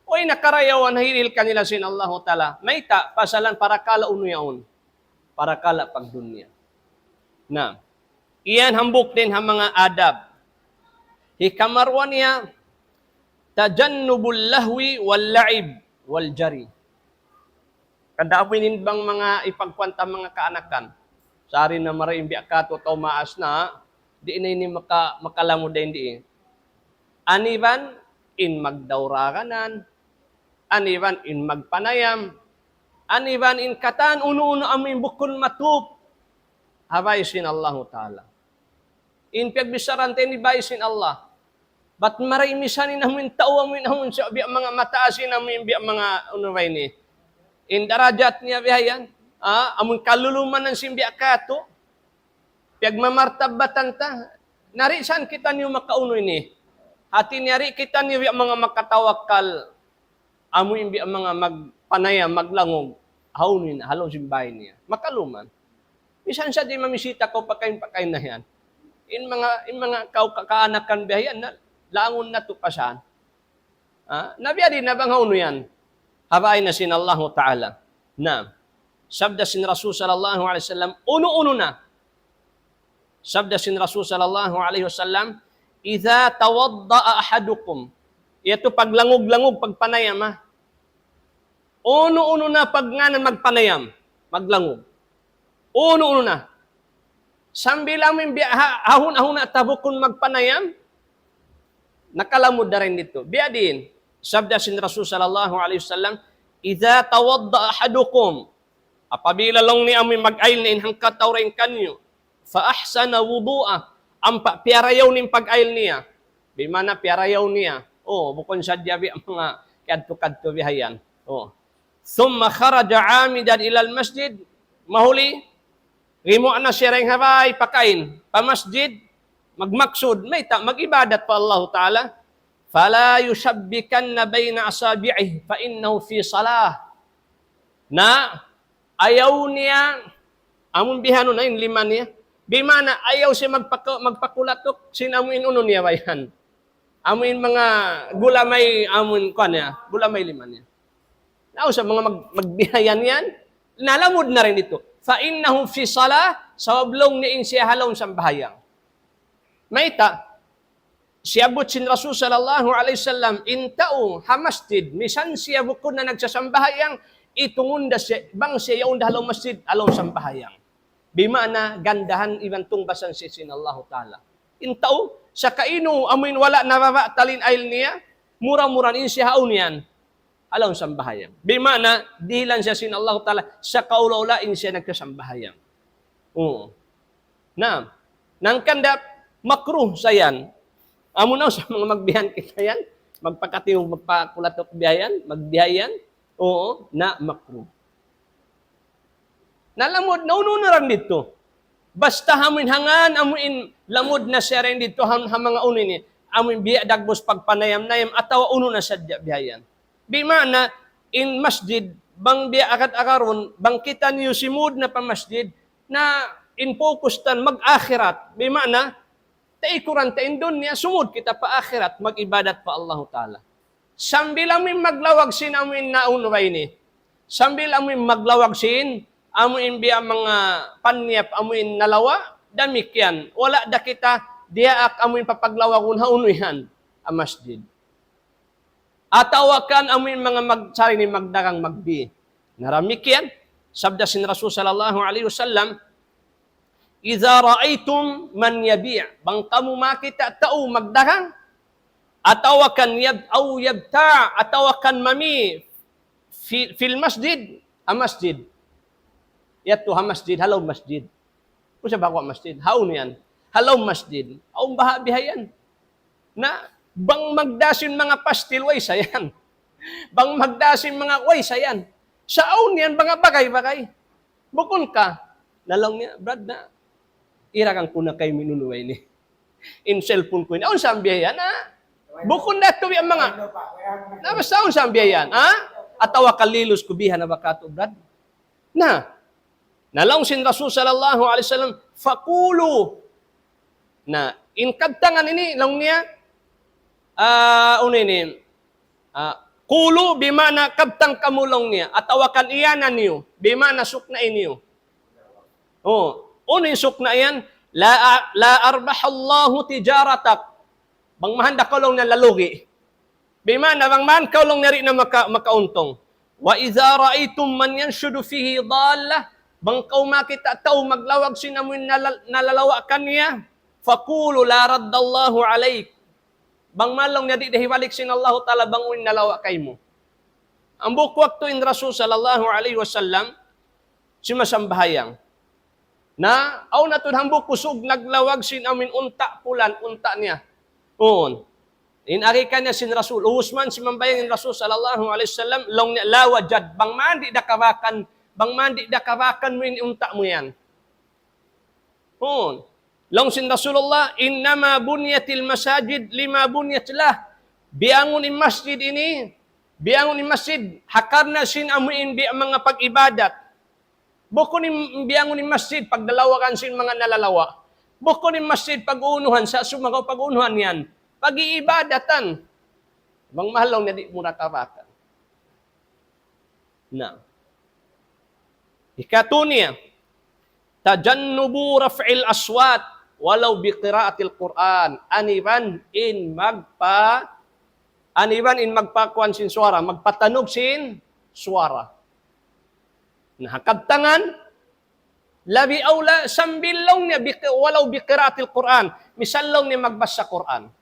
way na karayawan hirihil kanila sin Allahu Ta'ala. Mayta', pasalan parakala' unu yaun. Parakala' pagdunya. Na, iyan hambuuk dayn ha manga adab. Hikaruwa niya, تجنب اللهو واللعب والجري. Kada amu in bang manga ipagkuwan ta manga kaanakan. Sari na mari in biya' katu' tau maas na, di' na ini maka-, makalamud dayn di. Aniban in magdauraganan, aniban in magpanayam, aniban in katan unu-unu amu in bukun matup ha bay sin Allahu Ta'ala. In piyagbichara ta ini bay sin Allah. Bat mari misan in amu in tau amu in amu in sa biya' manga mataas in amu in biya' manga unu ba ini. In darajat niya biya' yan. Ah, amu in kalulumanan sin biya' katu'. Piyagmamartabatan ta. Na di' san kitaniyu makaunu ini. Hati niya di' kitaniyu biya' manga makatawakkal. Amu in biya' manga magpanayam, maglangug, hawnu in, ha lawm sin bay niya. Makaluman. Misan sa di' mamisita kaw pakain-pakain na yan. In manga, in manga kaw ka-, kaanakan biya' yan, na, langun natu' pa saan. Ha? Na biya' diin na bang hawnu yan. Ha bay na sin Allahu Ta'ala. Na, sabda sin Rasul sallallahu alayhi wasallam, unu-unu na. Sabda sin Rasul sallallahu alayhi wasallam, إذا توضأ أحدكم. Yadtu paglangug-langug, pagpanayam, ha. Unu-unu na pagngānan magpanayam, maglangug. Unu-unu na. Sambil amu in biya' ha-, hahun-hahun na ta bukun magpanayam, nakalamud da dayn ditu. Biya' diin, sabda sin Rasul sallallahu alayhi wasallam, إذا توضأ أحدكم. Apabila laung niya amu in mag-ayil na in hangkatau dayn kaniyu, فأحسن وضوءه, ampa piyarayaw niya in pag-ayil niya. Bima'na piyarayaw niya. Oh, bukun sadja biya' manga kadtu-kadtu biya' yan. Oh. ثم خرج عامدا إلى المسجد, mahuli, gimuwa' na siya dayn ha bay, pakain, pa masjid, magmaksud, mayta', mag-ibadat pa Allahu Ta'ala. فلا يشبكن بين أصابعه فإنه في صلاة. Na, ayaw niya, amun bihaun na in lima niya. Bima'na, ayaw siya magpaka-, magpakulatuk sin amu in unu niya ba yan. Amu in manga gulamay, amu in kuwan niya, gulamay lima niya. Na, usa manga mag-, magbihayan yan, nalamud na dayn ditu. فإنه في صلاة, sabab laung niya in siya ha lawm sambahayang. Mayta', Siyabbut sin Rasul sallallahu alayhi wasallam, in tau ha masjid, misan siya bukun na nagsasambahayang, itungun da siya, bang siya yaun da ha lawm masjid, ha lawm sambahayang. Bima'na gandahan iban tungbasan siya sin Allahu Ta'ala. In tau, sakainu, amuin wala' nababatal in ayl niya, mura-murahan in siya ha unu yan, ha lawm sambahayang. Bima'na, dihilan siya sin Allahu Ta'ala, sakaula-ula in siya nagsasambahayang. Oo. Na, hangkan da makruh sa yan. Amu na sa manga magbihan kita yan, magpakatimug, magpakulatuk biya' yan, magbiya' yan. Oo, na makruh. Na lamud, na unu na ran didtu. Basta amuin hangan, amuin lamud na siya rin didtu, ha, ha manga unu ini. Amuin biya' dagbus pagpanayam-nayam, atawa unu na sadja biya' yan. Bima'na, in masjid, bang biya' agad-agarun, bang kitaniyu simud na pa masjid, na in focus tan mag-akhirat. Bima'na, taikuran ta in dunya, sumud kita pa akhirat, mag-ibadat pa Allahu Ta'ala. Sambil amuin maglawag sin amuin naunu ba ini. Sambil amuin maglawag sin, amuin biya' manga panyap, amuin nalawa', damikkiyan. Wala' da kita diyaak amuin papaglawagun ha unu yan, ha masjid. Atawa kan amuin manga mag-, sari ini magdagang magbi. Na damikkiyan, sabda sin Rasul sallallahu alayhi wasallam, إذا رأيتم من يبيع, bang kamu makakita' tau magdagang, atawa kan yab-, أو يبتاع, atawa kan mami, في, في المسجد, ha masjid. Yadtu ha masjid, ha lawm masjid. Kunu' sa ba ku ha masjid? Ha unu yan? Ha lawm masjid. Awn baha' bihayan. Na, bang magdā sin manga pastil, way sa yan. Bang magdā sin manga, way sa yan. Sa awn yan, manga bagay-bagay. Bukun ka, na laung niya, "Brad, na, iragan ku na kaymu in unu ini. In cellphone ku ini." Awn sa biya' yan, ha? Bukun da tuwi in manga. Na, basta awn sa biya' yan, ha? Atawa kalilus ku biha na ba katu', Brad? Na, na laung sin Rasul sallallahu alayhi wasallam, "فقولوا." Na, in kabtangan ini, laung niya, ah, unu ini, ah, "قولوا" bima'na kabtang kamu laung niya, atawa kan iyanan niyu, bima'na suknai niyu. Oh, unu in sukna' yan? "لا، لا أربح الله تجارتك." Bang mayan da kaw laung niya lalugi. Bima'na, bang mayan kaw laung niya di' na maka-, makauntung. "وإذا رأيتم من ينشد فيه ضالة." Bang kaw makakita' tau maglawag sin amuin nalal-, nalalawa' kaniya, "فقولوا لا رد الله عليك." Bang mayan laung niya di' da hibalik sin Allahu Ta'ala bang amuin nalawa' kaymu. Hambuuk waktu in Rasul sallallahu alayhi wasallam, simasambahayang. Na, awn na tuud hambuuk kusug naglawag sin amuin unta' pulan, unta' niya. Uu. In agi kaniya sin Rasul, ubus mayan simambahayang in Rasul sallallahu alayhi wasallam, laung niya, "لا وجد, bang mayan di' da kabakan, bang mayan di' da kabakan mu in unta' mu yan." Uu. Laung sin Rasulullah, "إنما بنيت المساجد لما بنيت له." Biyangun in masjid ini, biyangun in masjid, ha karna' sin amuin bi-, manga pag-ibadat. Bukun in biyangun in masjid, pagdalawagan sin manga nalalawa'. Bukun in masjid, pag-uunuhan, sa' sumagawa' pag-uunuhan yan. Pag-iibadatan. Bang mayan laung niya di' mu na kabakan. Na. Ikatu niya, "تجنبوا رفع الأصوات ولو بقراءة القرآن." Aniban in magpa-, aniban in magpakuan sin suwara, magpatanug sin suwara. Na, ha kabtangan, labi awla sambil laung niya bi-, ولو بقراءة القرآن. Misan laung niya magbasa Qur'an.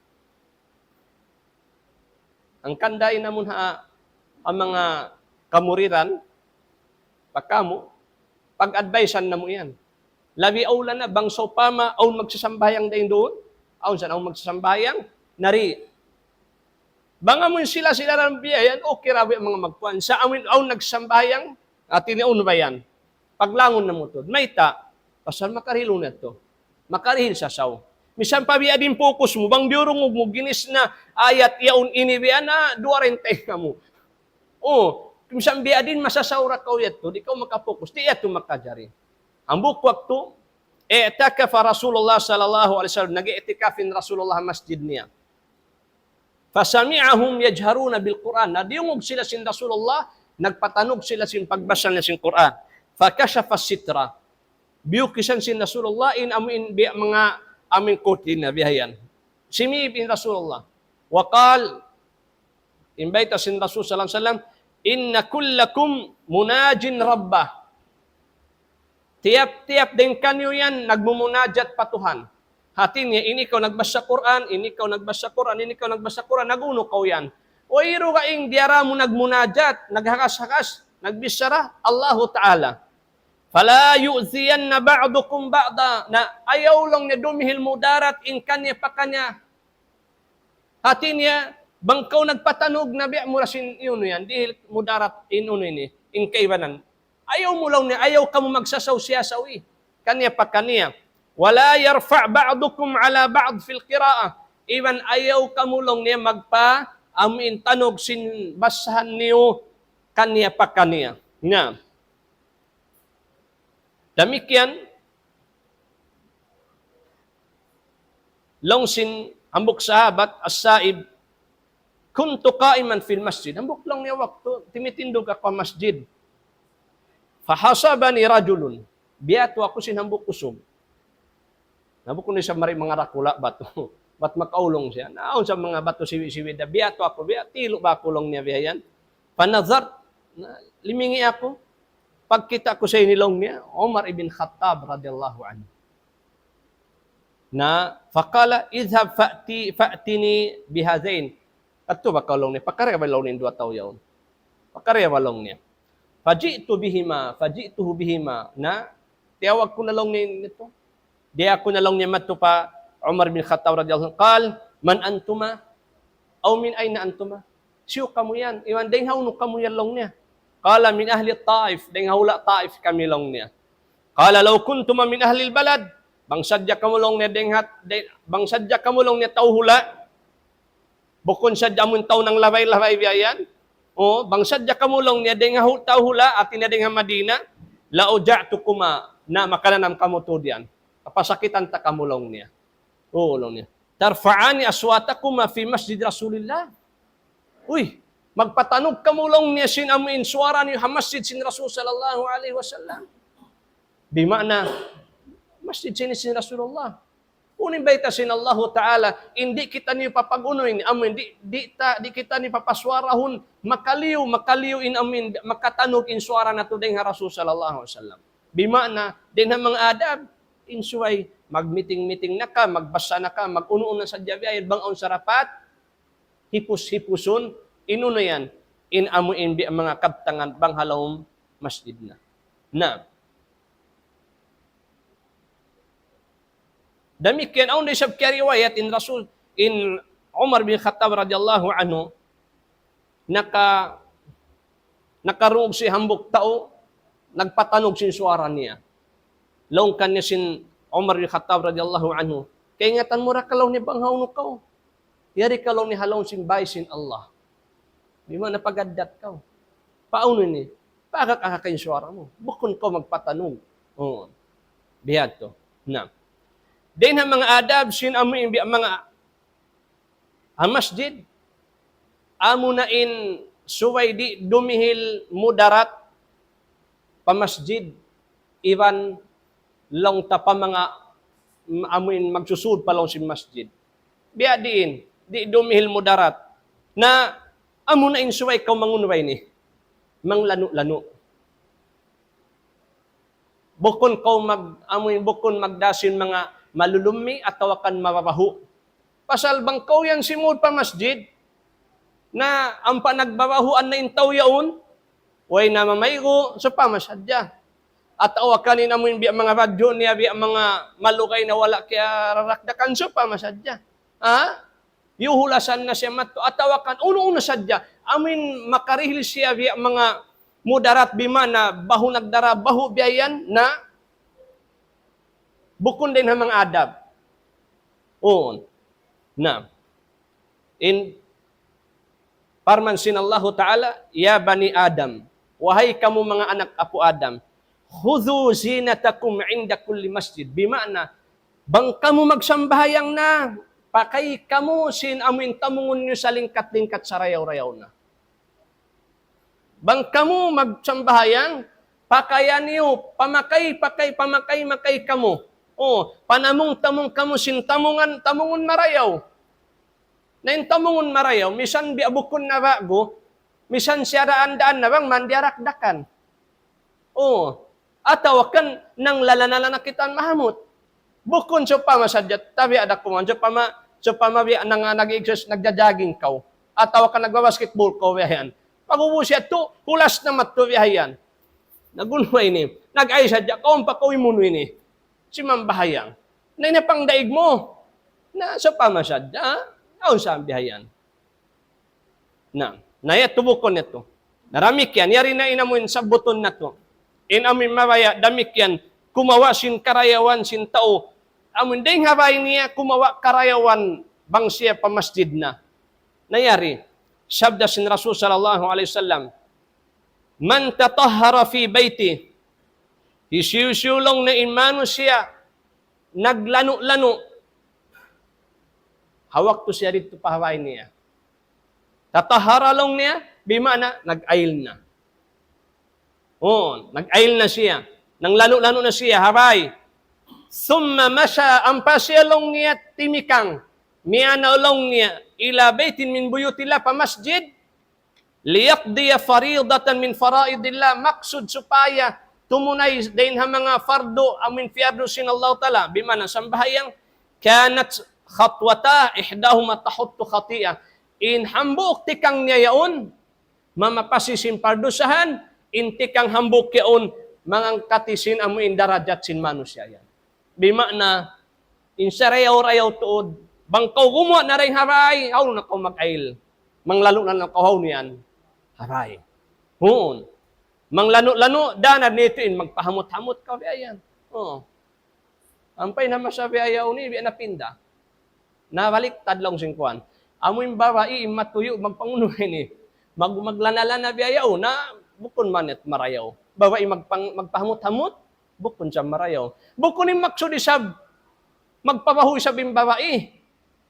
Hangkan da in amun ha, ha manga kamuridan, pa kamu, pag-advisean namu' yan. Labi awla na, bang sawpama, awn magsasambahayang dayn duun, awn sa awn magsasambahayang, nari. Bang amun sila-sila ra biya' yan, okay ra biya' manga magkuan. Sa' amun, awn nagsasambahayang, hati niya unu ba yan? Paglangun namu' tuud. Mayta', pasal makarihil unu yadtu. Makarihil sasaw. Misan pa biya' diin in focus mu, bang diyurungug mu, ginis na ayat yaun ini biya' na, duwa ra in taynga mu. Uu, misan biya' diin masasaw ra kaw yadtu, di' kaw maka-focus, di' yadtu makajari. Hambuuk waktu, اعتكف رسول الله صلى الله عليه وسلم, nag-i'tikaf in Rasulullah ha masjid niya. فسمعهم يجهرون بالقرآن. Na diyungug sila sin Rasulullah, nagpatanug sila sin pagbasa niya sin Qur'an. فكشف الستر. Biyukisan sin Rasulullah in amuin biya' manga amuin kurtina biya' yan. Simīb in Rasulullah. وقال, in bayta' sin Rasul sallallahu alayhi wasallam, إن كلكم مناج ربه. Tiyap-tiyap dayn kaniyu yan nagmumunajat pa Tuhan. Hati niya, in ikaw nagbasa Qur'an, in ikaw nagbasa Qur'an, in ikaw nagbasa Qur'an, nag-unu kaw yan. Wayruun ka in diyara mu nagmunajat, naghakas-hakas, nagbichara, Allahu Ta'ala. فلا يؤذين بعضكم بعضا. Na ayaw laung niya dumihil mudarat in kaniya pa kaniya. Hati niya, bang kaw nagpatanug na biya' mu ra sin unu yan, dihil mudarat in unu ini, in kaibanan. Ayaw mu laung niya, ayaw kamu magsasaw-siyasawi. Kaniya pa kaniya. ولا يرفع بعضكم على بعض في القراءة. Iban ayaw kamu laung niya magpa, amu in tanug sin basahan niyu kaniya pa kaniya. Na. Damikkiyan, laung sin hambuuk sahabat, As-Sa'ib, كنت قائما في المسجد. Hambuuk laung niya waktu, timitindug aku ha masjid. فحاسبني رجل. Biyatu aku sin hambuuk usug. Na bukun isab mari manga dakula' batu. Bat makaulung siya. Na, awn sa manga batu siwi-siwi da. Biyatu aku, biya', tilu' ba aku laung niya biya' yan. فنظرت, na, limingi aku. Pagkita' ku sa ini laung niya, Umar ibn Khattab radiyallahu anhu. Na, فقال اذهب فأتي، فأتني بهذين. Kadtu ba kaw laung niya, pakari ba laung niya in duwa tau yaun. Pakari ba laung niya. فجئت بهما، فجئته بهما. Na, tiyawag ku na laung niya in ito. Diyā ku na laung niya madtu pa Umar bin Khattab radiyallahu anhu. قال من أنتما؟ أو من أين أنتما؟ Hisiyu kamu yan? Iban dayng ha unu kamu yan laung niya. قال من أهل الطائف. Dayng ha hula' Taif kami laung niya. قال لو كنتما من أهل البلد. Bang sadja kamu laung niya dayng ha, day-, bang sadja kamu laung niya tau hula'. Bukun sadja amun tau nanglabay-labay biya' yan. O, bang sadja kamu laung niya dayng ha hu-, tau hula', hati niya dayng ha Madina, لأوجعتكما, na makananam kamu tuud yan. Kapasakitan ta kamu laung niya. O, laung niya. ترفعان أصواتكما في مسجد رسول الله. Uy, magpatanug kamu laung niya sin amu in suwara niyu ha masjid sin Rasul sallallahu alayhi wasallam. Bima'na, masjid sin, sin Rasulullah. Unu in bayta' sin Allahu Ta'ala, in di' kitaniyu papag-unu in, amu in di', di' ta, di' kitaniyu papasuwarahun, makaliyu, makaliyu in amu in, makatanug in suwara natu' dayng ha Rasul sallallahu alayhi wasallam. Bima'na, dayng ha manga adab, in subay, magmiting-miting na ka, magbasa na ka, mag-unu-unu na sadja biya' yan, bang awn sarapat, hipus-hipusun, in unu yan, in amu in biya' manga kabtangan bang ha lawm masjid na. Na. Damikkiyan, awn da isab kiyariwayat in Rasul, in Umar bin Khattab radiyallahu anhu, naka-, nakarungug sin hambuuk tau, nagpatanug sin suwara niya. Laung kaniya sin Umar bin Khattab radiyallahu anhu, "Kaingatan mu ra ka laung niya bang hawnu kaw? Yari ka laung niya ha lawm sin bāy sin Allah. Di' man na pag-addat kaw. Paunu ini? Paagak-agak in suwara mu. Bukun kaw magpatanug." Oo. Bihadtu. Na. Dayn ha manga adab sin amu in biya' manga ha masjid, amu na in subay di' dumihil mudarat pa masjid, iban laung ta pa manga, amu in magsusud pa lawm sin masjid. Biya' diin, di' dumihil mudarat. Na, amu na in subay kaw mangunu ba ini. Manglanu'-lanu'. Bukun kaw mag-, amu in bukun magdā sin manga malulummi atawa kan mababahu'. Pasal bang kaw yan simud pa masjid, na ampa nagbabahuan na in tau yaun, way na mamaygu', sawpama sadja. Atawa kan in amu in biya' manga badju' niya, biya' manga malugay na wala' kiyararakdakan, sawpama sadja. Ha? Yuhulasan na siya madtu, atawa kan unu-unu sadja. Amu in makarihil siya biya' manga mudarat bima'na bahu nagdara bahu biya' yan na bukun dayn ha manga adab. Uu. Na. In parman sin Allahu Ta'ala, "Ya bani Adam, wahai kamu manga anak apu' Adam, khudhu zinatakum inda kulli masjid." Bima'na, bang kamu magsambahayang na, pakay kamu sin amu in tamungun niyu salingkat-lingkat sarayaw-rayaw na. Bang kamu magsambahayang, pakaya niyu, pamakay, pakay, pamakay, makay kamu. O, panamung-tamung kamu sin tamungan, tamungun marayaw. Na in tamungun marayaw, misan biya' bukun na ba'gu, misan siya daan-daan na bang man diyarakdakan. O, atawa kan nanglalana-lana kita mahamut. Bukun sawpama sadja, tabi' ada kuman, sawpama, sawpama biya' nang, nag-exercise, nagja-jogging kaw. Atawa kan nagbabasketball kaw, biya' yan. Pag-ubus yadtu, hulas na madtu, biya' yan. Nag-unu ini, nag-ay sadja, kaw pa kaw imunu ini. Simambahayang. Na ini pangdaig mu. Na sawpama sadja, awn sa biya' yan. Na, na yadtu bukun yadtu. Na damikkiyan, yari na in amuin sabbutun natu'. In amuin mabaya', damikkiyan, kumawa' sin karayawan sin tau. Amuin dayng ha bay niya, kumawa' karayawan bang siya pa masjid na. Na yari, sabda sin Rasul sallallahu alayhi wasallam, "Man tatahhara fi bayti." Hisiyu-siyu laung niya in manusiya' naglanu'-lanu'. Ha waktu siya didtu pa ha bay niya. Tatahhara laung niya, bima'na, nag-ayil na. O, nag-ayil na siya. Nanglanu'-lanu' na siya, ha bay. Thumma masha, ampa siya laung niya timikang. Miyanaw laung niya, ila baytin min buyutillah, pa masjid. Liyaqdiya faridatan min faraidillah, maksud supaya tumunay dayn ha manga fardu, amuin piyardu sin Allah Ta'ala, bima'na sambahayang, kanat khatwata ihdahuma tahuttu khati'ah. In hambuuk tikang niya yaun, mamapasi sin pardusahan, in tikang hambuuk yaun, mangangkati sin amuin darajat sin manusiya' yan. Bima'na, in sarayaw-rayaw tuud, bang kaw gumuwa' na dayn ha bay, hawnu na kaw mag-ayil. Manglanu' na kaw hawnu yan. Ha bay. Huun. Manglanu'-lanu', dayn ha nitu in magpahamut-hamut kaw biya' yan. Oo. Ampa in ha masa biya' yaun ini, biya' napinda. Nabaliktad laung sin kuwan. Amu in babai, in matuyu', magpangunu ini. Mag-, maglana-lana biya' yaun, na bukun man yadtu marayaw. Babai magpang-, magpahamut-hamut, bukun sa marayaw. Bukun in maksud isab, magpabahu isab in babai.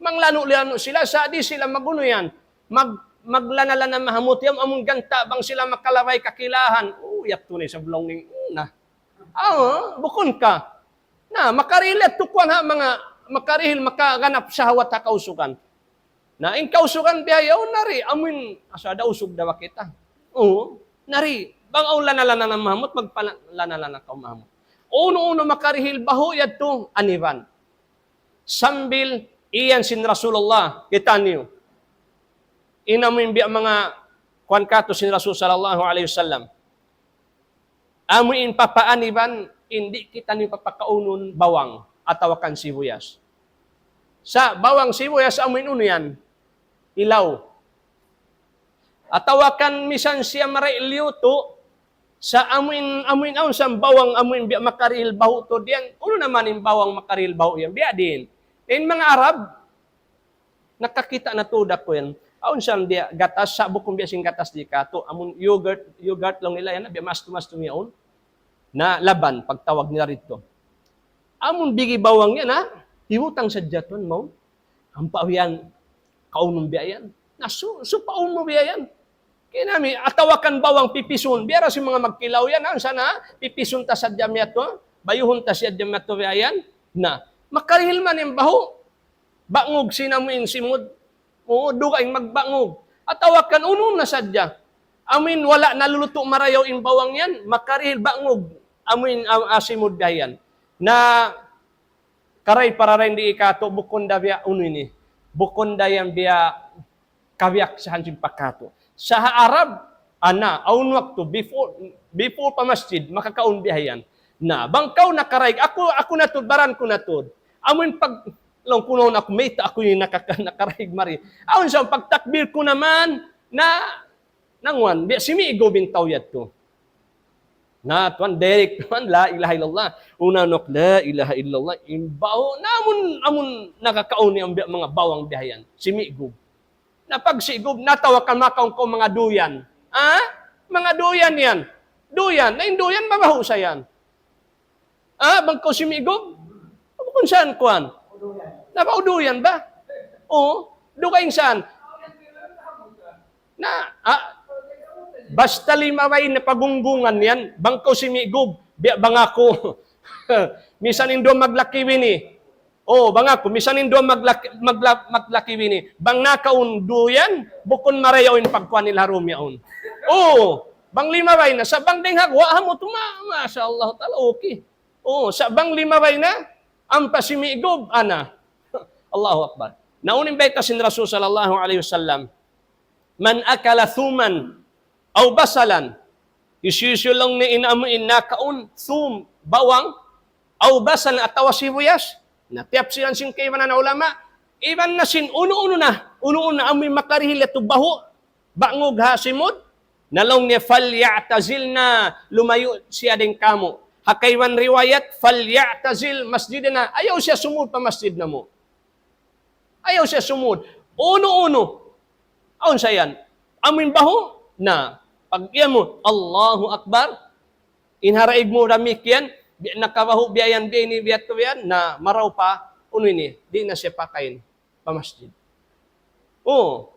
Manglanu'-lanu' sila, sa' di' sila magunu yan. Mag-, maglana-lana mahamut yan, amun ganta' bang sila makalabay kakilahan. Oh, yadtu na isab laung niya. Na. Ah, bukun ka. Na, makarihil yadtu kuwan ha, manga, makarihil, makaganap shahwat ha kausugan. Na, in kausugan biya' yaun na ri, amuin, asa da usug da ba kita. Oo, na ri, bang awn lana-lana na mahamut, magpala-, lana-lana kaw mahamut. Unu-unu makarihil bahu' yadtu, aniban. Sambil iyan sin Rasulullah, kitaniyu. In amuin biya' manga kuwan katu' sin Rasul sallallahu alayhi wasallam. Amuin papaaniban, di' kitaniyu papakaunun bawang atawa kan sibuyas. Sa' bawang sibuyas amuin unu yan? Ilaw. Atawa kan misan siya marayaw liyutu', sa' amuin, amuin awn sa bawang amuin biya' makarihil bahu' tuud yan, unu na man in bawang makarihil bahu' yan, biya' diin. In manga Arab, nakakita' na tuud aku yan. Awn sa biya' gatas, sa' bukun biya' sin gatas di katu', amun yogurt, yogurt laung nila yan, biya' mastu-mastu yaun. Na laban, pagtawag nila didtu. Amun bigi bawang yan, ha? Hibutang sadja tuud, mawn. Ampa yan, kaunun biya' yan. Na su-, supaun mu biya' yan. Kaya nami, atawa kan bawang pipisun. Biya' da sin manga magkilaw yan, ha? Sana, pipisun ta sadja miyadtu, ha? Bayuhun ta sadja miyadtu biya' yan. Na, makarihil man in bahu'. Bangug sin amuin simud. Oo, dugaing magbangug. Atawa kan unu na sadja. Amuin wala' nalulutu' marayaw in bawang yan, makarihil bangug. Amuin, ah, ah, simud biya' yan. Na, karay pararain di katu', bukun da biya' unu ini. Bukun da yan biya' kabiyaksahan sin pa katu'. Sa ha Arab, ana, awn waktu, before, before pa masjid, makakaun biya' yan. Na, bang kaw nakaraig, aku, aku na tuud, baran ku na tuud. Amuin pag, laung ku na aku, mayta' aku ini nakaka-, nakaraig mari. Awn sa, pagtakbir ku na man, na, nanguan, biya' simigub in tau yadtu. Na, tuwan, direct tuwan, la ilaha illallah. Una nuk, la ilaha illallah. In bahu', na amun, amun nakakaun niya biya' manga bawang biya' yan. Simigub. Na pagsigub, natawa ka makaun kaw manga duyan. Ha? Manga duyan yan. Duyan. Na in duyan, mabahu' sa yan. Ha? Bang kaw simigub? Bukun saan kuwan? Na ba duyan ba? Oo. Dugaing saan? Na, ha? Basta limabay na pagunggungan yan, bang kaw simigub, biya' bang aku. Misan in duwa maglaki bini. Oh, bang aku, misan in duwa maglaki, magla, maglaki bini. Bang nakaun duyan, bukun marayaw in pagkuan nila ha dum yaun. Oh, bang limabay na, sa' bang dayng ha guwa', ha mu tuma, masha Allah ta'ala, okay. Oh, sa' bang limabay na, ampa simigub, ana. Allahu Akbar. Na unu in bayta' sin Rasul sallallahu alayhi wasallam, من أكل ثوما أو بصلا. Hisiyu-siyu laung niya in amu in nakaun, thum, bawang, aw basalan, atawa sibuyas. Na tiyapsiran sin kaibanan ulama, iban na sin unu-unu na, unu-unu na amu in makarihil yadtu bahu', bangug ha simud, na laung niya, فليعتزلنا, lumayu' siya dayn kāmu'. Ha kaibanan riwayat, فليعتزل مسجدنا, ayaw siya sumud pa masjid namu'. Ayaw siya sumud. Unu-unu. Awn sa yan. Amu in bahu', na. Pag-iyan mu, Allahu Akbar. In ha daig mu damikkiyan, bi-, nakabahu' biya' yan, biya' ini, biya' tu yan, na marayaw pa, unu ini, di' na siya pakain pa masjid. Oo.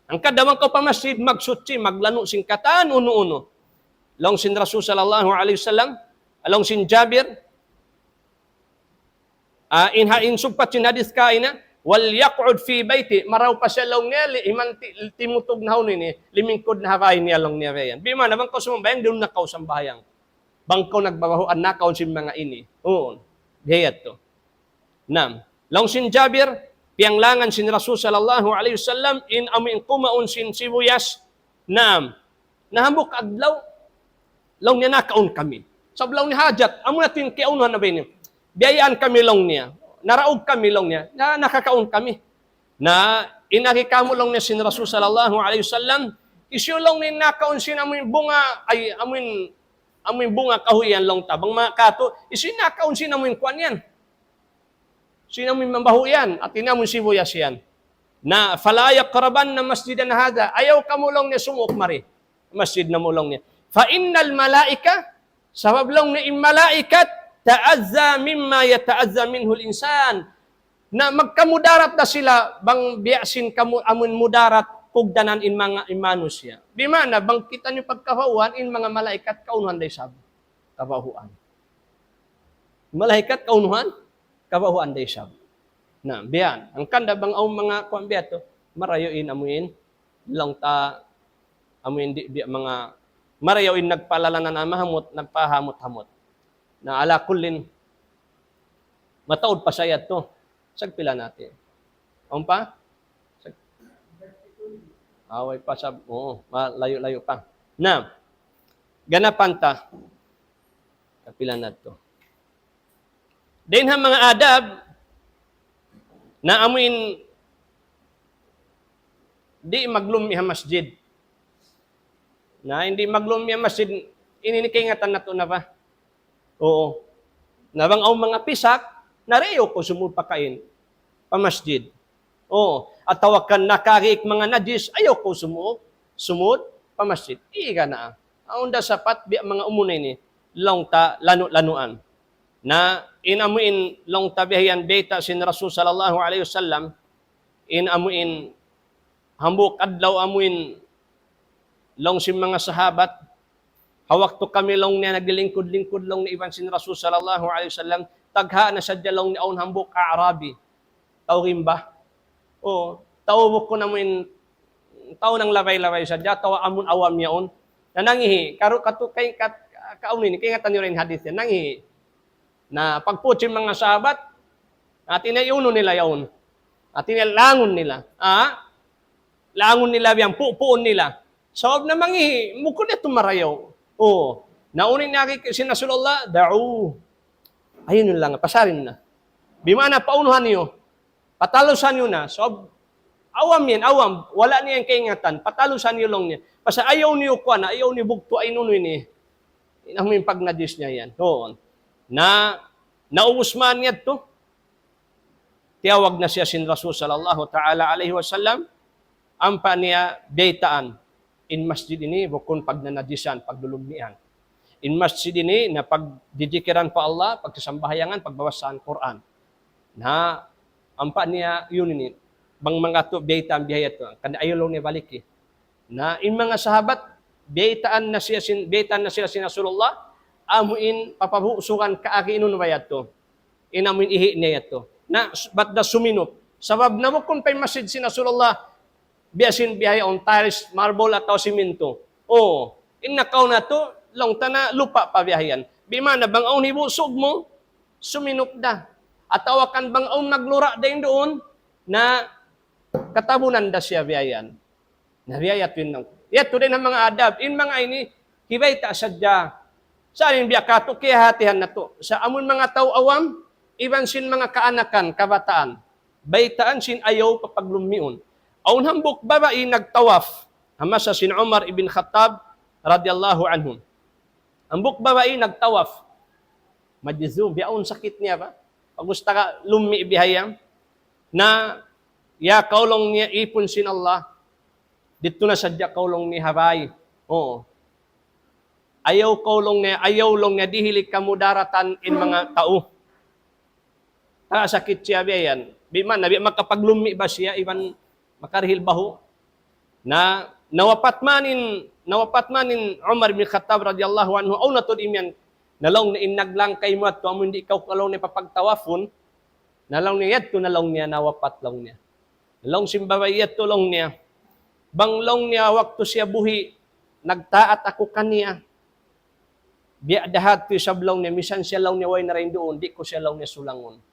Hangkan da bang kaw pa masjid, magsuchi, maglanu' sin katan, unu-unu. Laung sin Rasul sallallahu alayhi wasallam, laung sin Jabir, ah, in ha-, in sugpat sin hadith kaina, وليقعد في بيته, marayaw pa siya laung niya, li-, iman ti-, timutug na ha unu ini, limingkud na ha bay niya laung niya biya' yan. Bima'na, bang kaw sumambahayang, duun na kaw sambahayang. Bang kaw nagbabahuan na kaw sin manga ini. Oo. Biya' yadtu. Naam. Laung sin Jabir, piyanglangan sin Rasul sallallahu alayhi wasallam, in amu in kumaun sin sibuyas. Naam. Na hambuuk adlaw, laung niya nakaun kami. Sabab laung niya hajat, amu na tuud in kiyaunuhan na ba ini. Biyayaan kami laung niya. Naraug kami laung niya. Na nakakaun kami. Na in agi kamu laung niya sin Rasul sallallahu alayhi wasallam, hisiyu laung niya nakaun sin amu in bunga, ay, amu in, amu in bunga kahuy yan laung ta. Bang manga katu', hisiyu nakaun sin amu in kuwan yan. Sin amu in mambahu' yan, hati niya amu in sibuyas yan. Na, فلا يقربن مسجدنا هذا. Ayaw kamu laung niya sumuuk mari. Masjid namu' laung niya. فإن الملائكة, sabab laung niya in malaikat, تأذى مما يتأذى منه الإنسان. Na magkamudarat da sila bang biya' sin kamu amun mudarat kugdanan in manga in manusiya'. Bima'na bang kitaniyu pagkabahuan in manga malaikat kaunuhan da isab kabahuan. Malaikat kaunuhan, kabahuan da isab. Na, biya' yan. Hangkan da bang awn manga kuwan biya' tu, marayaw in amu in, laung ta, amu in di', biya' manga, marayaw in nagpalalanan mahamut, nagpahamut-hamut. Na ala kullin, mataud pa sa yadtu. Sagpila nati. Awn pa? Sag-, away pa sa, oo, malayu'-layu' pa. Na, ganapan ta. Kapila na to. Dayn ha manga adab, na amu in di' maglummi' ha masjid. Na in di' maglummi' ha masjid, ini in kaingatan natu' na ba? Oo. Na bang awn manga pisak, na di' ayaw kaw sumud pakain pa masjid. Oo. Atawa kan nakariik manga najis, ayaw kaw sumud, sumud pa masjid. Ika na. Awn da sapat biya' manga umuna ini, laung ta lanu'-lanuan. Na in amu in laung ta biya' yan bayta' sin Rasul sallallahu alayhi wasallam, in amu in hambuuk adlaw amu in laung sin manga sahabat, ha waktu kami laung niya naglilingkud-lingkud laung niya iban sin Rasul sallallahu alayhi wasallam, tagha' na sadja laung niya awn hambuuk A'rabi. Tau rimba. Oo, tau bukun amu in, tau nanglabay-labay sadja, tau amun awam yaun. Na nangihi', karu-, katu-, kay-, kat-, kaunu ini, kaingatan niyu ra in hadith yan, nangihi'. Na pagput sin manga sahabat, hati niya iyunu nila yaun. Hati niya langun nila. Ah? Langun nila biya' yan, pupuun nila. Sabab na mangihi', bukun niya tu marayaw. Oo. Na unu in agi sin Rasulullah, دعوه. Ayun yun lang, pasarin na. Bima'na paunuhan niyu. Patalusan niyu na. Sabab awam yan, awam. Wala' niya yan kaingatan. Patalusan niyu laung niya. Pasal ayaw niyu kuwan, ayaw niyu bugtu', ay nunu ini. In amu in pagnajis niya yan. Doon. Na, naubus man yadtu. Tiyawag na siya sin Rasul sallallahu ta'ala alayhi wasallam, ampa niya baytaan, in masjid ini bukun pagnanajisan, paglulummian. In masjid ini na pagdidikiran pa Allah, pagsasambahayangan, pagbabasaan Qur'an. Na, ampa niya yun ini, bang mangatu' baytaan biya' yadtu, kan ayaw laung niya baliki. Na in manga sahabat, baytaan na siya sin, baytaan na sila sin Rasulullah, amu in papabusugan kaagi inun ba yadtu. In amu in ihi' niya yadtu. Na, bat da suminup. Sabab na bukun pa in masjid sin Rasulullah, biya' sin biya' yaun, tiles, marble, atawa siminto. O, in nakauna tu, laung ta na lupa' pa biya' yan. Bima'na bang awn hibusug mu, suminup da. Atawa kan bang awn naglura' dayn duun, na katabunan da siya biya' yan. Na biya' yadtu in, yadtu dayn ha manga adab. In manga ini, hibayta' sadja. Sa' in biya' katu', kiyahatihan natu'. Sa' amun manga tau awam, iban sin manga kaanakan, kabataan. Baytaan sin ayaw papaglummiun. Awn hambuuk babai nagtawaf. Ha masa sin Umar ibn Khattab radiyallahu anhu. Hambuuk babai nagtawaf. Majzum, biya' awn sakit niya ba? Pag-usta ka lummi' bihayan. Na, ya kaw laung niya ipun sin Allah. Didtu na sadja kaw laung niya ha bay. Oo. Ayaw kaw laung niya, ayaw laung niya dihili kamudaratan in manga tau. Taga sakit siya biya' yan. Bima'na, biya' makapaglummi' ba siya, iban makarihil bahu'. Na, nawapat man in, nawapat man in Umar bin Khattab radiyallahu anhu, awn na tuud imiyan, na laung niya in naglangkay mu yadtu, amu in di' kaw laung niya papagtawafun, na laung niya yadtu, na laung niya nawapat laung niya. Na laung sin babai yadtu laung niya, bang laung niya waktu siya buhi', nagtaat aku kaniya, biya' da hadtu isab laung niya, misan siya laung niya way na dayn duun, di' ku siya laung niya sulangun.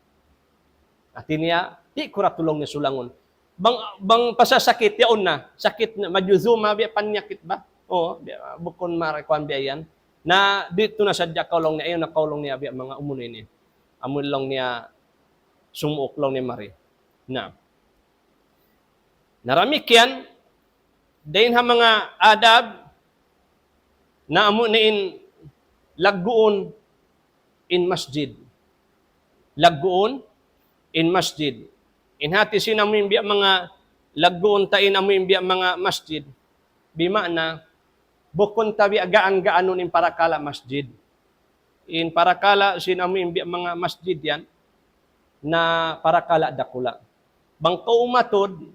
Hati niya, di' ku da tuud laung niya sulangun. Bang, bang pasal sakit, yaun na. Sakit na, majuzuma, biya' panyakit ba? Oo, biya', bukun marakuan biya' yan. Na, didtu na sadja kaw laung niya, ayaw na kaw laung niya, biya' manga umunu ini. Amu laung niya, sumuuk laung niya mari. Na. Na damikkiyan, dayn ha manga adab na amu na in lagguun in masjid. Lagguun in masjid. In hati sin amu in biya' manga lagguun ta in amu in biya' manga masjid. Bima'na, bukun ta biya' gaan-gaanun in parakala' masjid. In parakala' sin amu in biya' manga masjid yan, na parakala' dakula'. Bang kaw umatud,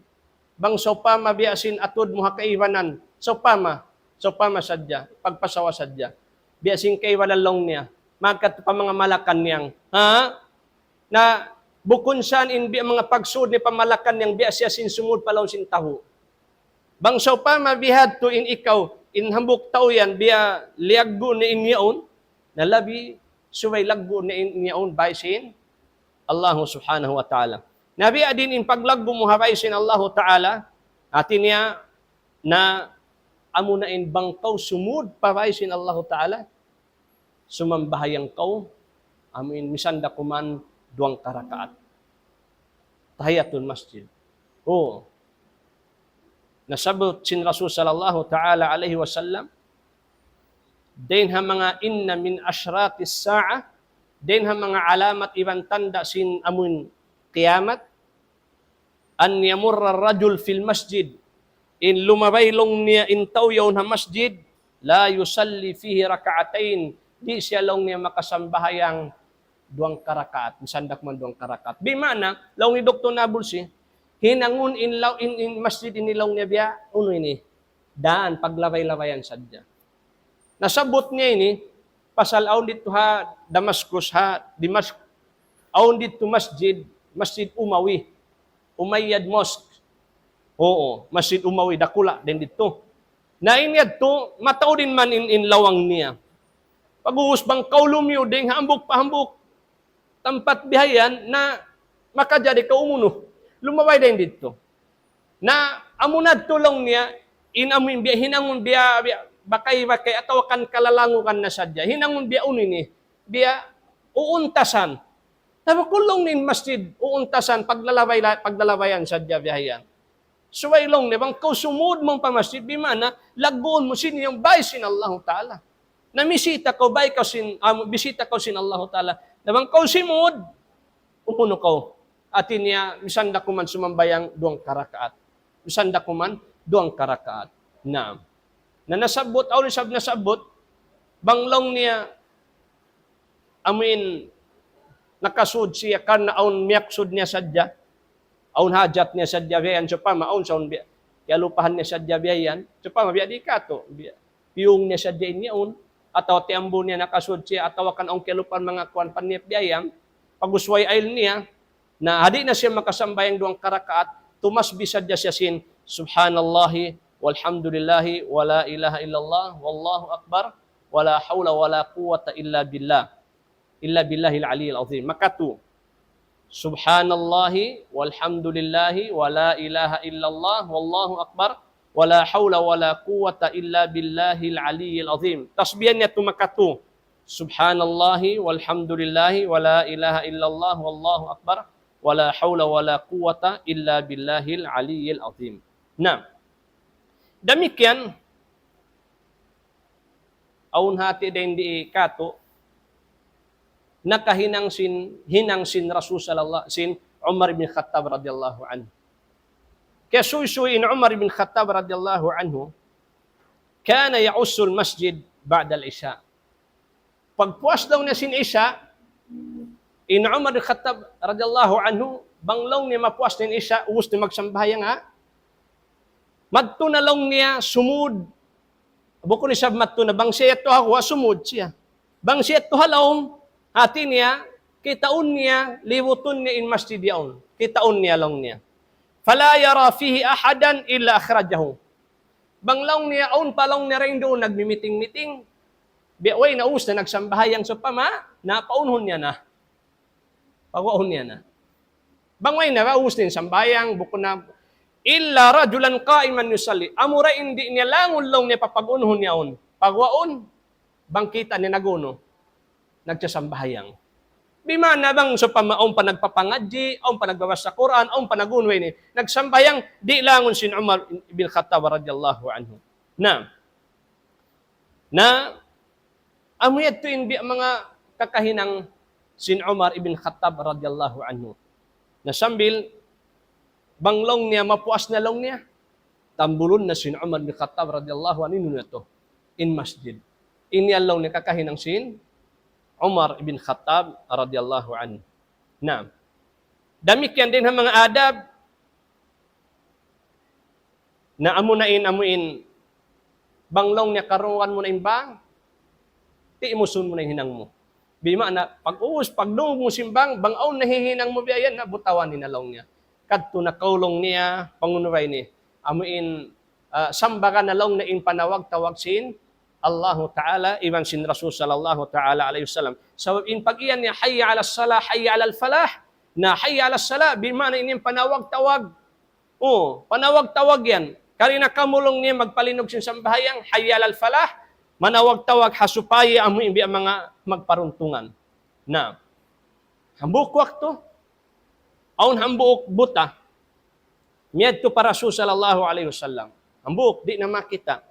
bang sawpama biya' sin atud mu ha kaibanan, sawpama, sawpama sadja, pagpasawa sadja. Biya' sin kaibanan laung niya, magkat pa manga Malacañang. Ha? Na bukun sa in biya' manga pagsud niya pa Malacañang, biya' siya sin sumud pa lawm sin tahu'. Bang sawpama bihadtu in ikaw, in hambuuk tau yan, biya' liyaggu' niya in yaun, na labi subay laggu' niya in yaun bay sin Allahu Subhanahu wa Ta'ala. Na biya' diin in paglaggu' mu ha bay sin Allahu Ta'ala, hati niya na amu na in bang kaw sumud pa bay sin Allahu Ta'ala, sumambahayang kaw, amu in misan da kuman duwang karakaat. Tahiyatul masjid. Oo. Nasabbut sin Rasul sallallahu ta'ala alayhi wasallam, dayn ha manga إن من أشراط الساعة, dayn ha manga alamat iban tanda' sin amun kiyamat, أن يمر الرجل في المسجد, in lumabay laung niya in tau yaun ha masjid, لا يصلي فيه ركعتين, di' siya laung niya makasambahayang duwang karakaat, misan da kuman duwang karakaat. Bima'na, laung hi Doktor Nabulsi, hinangun in law-, in, in masjid ini laung niya biya' unu ini, dān, paglabay-labayan sadja. Nasabbut niya ini, pasal awn didtu ha Damascus, ha Dimask, awn didtu masjid, Masjid Umawi, Umayyad Mosque. Oo, Masjid Umawi, dakula' dayn didtu. Na in yadtu, mataud in man in, in lawang niya. Pag'ubus bang kaw lumiyud dayn ha hambuuk pa hambuuk tampat bihayan na makajari kaw umunu. Lumabay dayn didtu. Na amu na yadtu laung niya, in amu in biya', hinangun biya', biya', bakay-bakay atawa kan kalalangugan na sadja. Hinangun biya' unu ini, biya' uuntasan. Sabab bukun laung niya in masjid, uuntasan, paglalabay-, paglalabayan sadja bihayan. Subay laung niya, bang kaw sumud mawn pa masjid, bima'na, lagguun mu sin yaun bay sin Allahu Ta'ala. Na misita kaw bay kaw sin, ah, bisita kaw sin Allahu Ta'ala. Na bang kaw simud, umunu kaw. Hati niya, misan da kuman sumambahayang duwang karakaat. Misan da kuman duwang karakaat. Naam. Na nasabbut, awn isab nasabbut, bang laung niya, amuin nakasud siya karna' awn miyaksud niya sadja, awn hajat niya sadja, biya' yan sawpama, awn sa awn biya', kiyalupahan niya sadja biya' yan, sawpama biya' di katu', biya', piyung niya sadja in yaun, atawa tiyambu niya nakasud siya, atawa kan awn kiyalupahan manga kuwan paniyap biya' yan, pag'ubus way ayl niya, Na hadi na siya makasambahayang duwang karakaat, tumasbih sadja siya sin, "Subhanallahi, walhamdulillahi, wa la ilaha illallah, wallahu akbar, wa la hawla wa la quwwata illa billah, illa billahil aliyyil azim." Makatu. "Subhanallahi, walhamdulillahi, wa la ilaha illallah, wallahu akbar, wa la hawla wa la quwwata illa billahil aliyyil azim." Tasbihan niya tu makatu. "Subhanallahi, walhamdulillahi, wa la ilaha illallah, wallahu akbar, wa la hawla wa la quwwata illa billahil aliyyil azim." Na, damikkiyan, awn hati dayn di katu, nakahinang sin, hinang sin Rasul sallallahu, sin Umar bin Khattab radiyallahu anhu. Kiyasuysuy in Umar bin Khattab radiyallahu anhu, كان يعص المسجد بعد العشاء. Pagpuas daw niya sin Isya, in Umar bin Khattab radiyallahu anhu, bang laung niya mapuas na in Isya, ubus na magsambahayang, ha? Madtu na laung niya sumud. Bukun isab madtu na, bang siya yadtu ha guwa', sumud siya. Bang siya yadtu ha lawm, hati niya, kitaun niya, libutun niya in masjid yaun. Kitaun niya laung niya. فلا يرى فيه أحدا إلا أخرجه. Bang laung niya, awn pa laung niya dayn duun nagmi-meeting-meeting. Biya' way na, ubus na nagsambahayang, sawpama, na paunhun niya na. Paguwaun niya na. Bang way na, ubus na in sambahayang, bukun na, إلا رجلا قائما يصلي. Amura in di' niya langun laung niya papagunhun niya yaun. Paguwaun, bang kita' niya nagunu, nagsasambahayang. Bima'na bang sawpama awn pa nagpapangadji', awn pa nagbabasa Qur'an, awn pa nagunu ini. Nagsambahayang, di' langun sin Umar bin Khattab radiyallahu anhu. Na, na, amu yadtu in biya' manga kakahinang sin Umar ibn Khattab radiyallahu anhu. Na sambil bang laung niya, mapuas na laung niya, tambulun na sin Umar bin Khattab radiyallahu anhu in unu yadtu, in masjid. Ini laung niya kakahinang sin Umar ibn Khattab radiyallahu anhu. Na, damikkiyan dayn ha manga adab, na amu na in, amu in, bang laung niya karungugan mu na in bang, timusun mu na in hinang mu. Bima'na, pag-ubus, pagdungug mu sin bang, bang awn nahihinang mu biya' yan, na butawan na laung niya. Kadtu na kaw laung niya, pangunu ba ini. Amu in, ah, sambaga na laung niya in panawag-tawag sin Allahu Ta'ala, iban sin Rasul sallallahu ta'ala alayhi wasallam. Sabab in pag-iyan niya, "Hayya ala salah, hayya ala falah." Na, "Hayya ala salah," bima'na ini in panawag-tawag. O, panawag-tawag yan. Karina' kamu laung niya magpalinug sin sambahayang, "Hayya alal falah," manawag-tawag ha supaya amu in biya' manga magparuntungan. Na, hambuuk waktu, awn hambuuk buta, miyadtu pa Rasul sallallahu alayhi wasallam. Hambuuk, di' na makita'.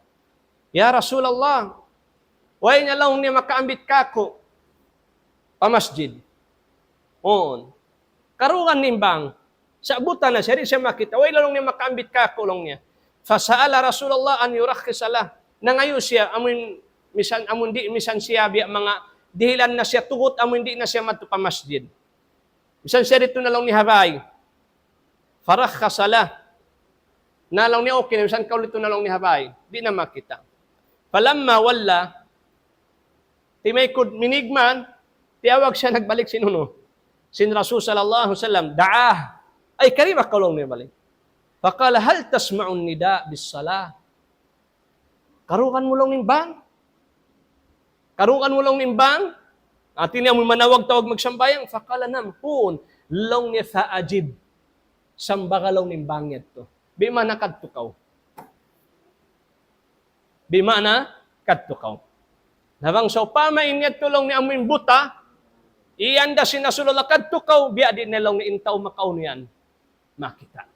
"Ya Rasulullah, way na laung niya makaambit kāku' pa masjid." Uu. Karungugan in bang. Sa' buta na siya, di' siya makita'. "Way na laung niya makaambit kāku'," laung niya. فسأل رسول الله أن يرخص له. Nangayu' siya, amun, misan, amun di', misan siya biya' manga dihilan na siya tugut, amun di' na siya madtu pa masjid. Misan siya didtu na laung niya ha bāy. فرخص له. Na laung niya okay na, misan kaw didtu na laung niya ha bāy. Di' na makita'. فلما ولى, timaykud minīg man, tiyawag siya nagbalik sin unu, sin Rasul sallallahu alayhi wasallam, دعاه. "Ay, kari ba kaw laung niya balik?" فقال: هل تسمع النداء بالصلاة؟ Karungugan mu laung niya in bang? Karungugan mu laung niya in bang? Hati niya amu in manawag-tawag magsambahayang, فقال: نعم, huun, laung niya, فأجب. Sambaga laung niya in bang yadtu. Bima'na kadtu kaw. Bima'na kadtu kaw. Na bang sawpama in yadtu laung niya amu in buta, iyan da sin Rasulullah kadtu kaw, biya' diin na laung niya in tau makaunu yan makita'.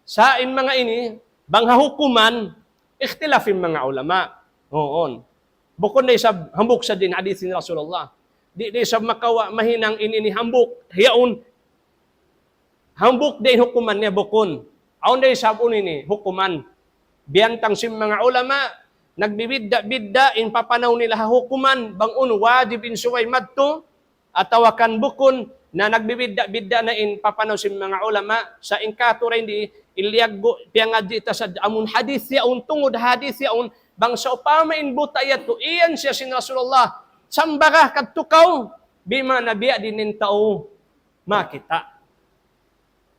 Sa' in manga ini, bang ha hukuman, ikhtilaf in manga ulama. Huun. Bukun da isab hambuuk sadja in hadith sin Rasulullah. Di', di' isab makawa' mahinang in ini hambuuk, hiyaun. Hambuuk da in hukuman niya bukun. Awn da isab unu ini, hukuman. Biyantang sin manga ulama, nagbibidda'-bidda' in papanaw nila ha hukuman, bang unu wajib in subay madtu, atawa kan bukun, na nagbibidda'-bidda' na in papanaw sin manga ulama, sa' in katu' dayn di, in liyaggu', piyangadji' ta sadja amun hadith yaun, tungud hadith yaun, bang sawpama in buta yadtu, iyan siya sin Rasulullah, sambaga kadtu kaw, bima'na biya' diin in tau makita'.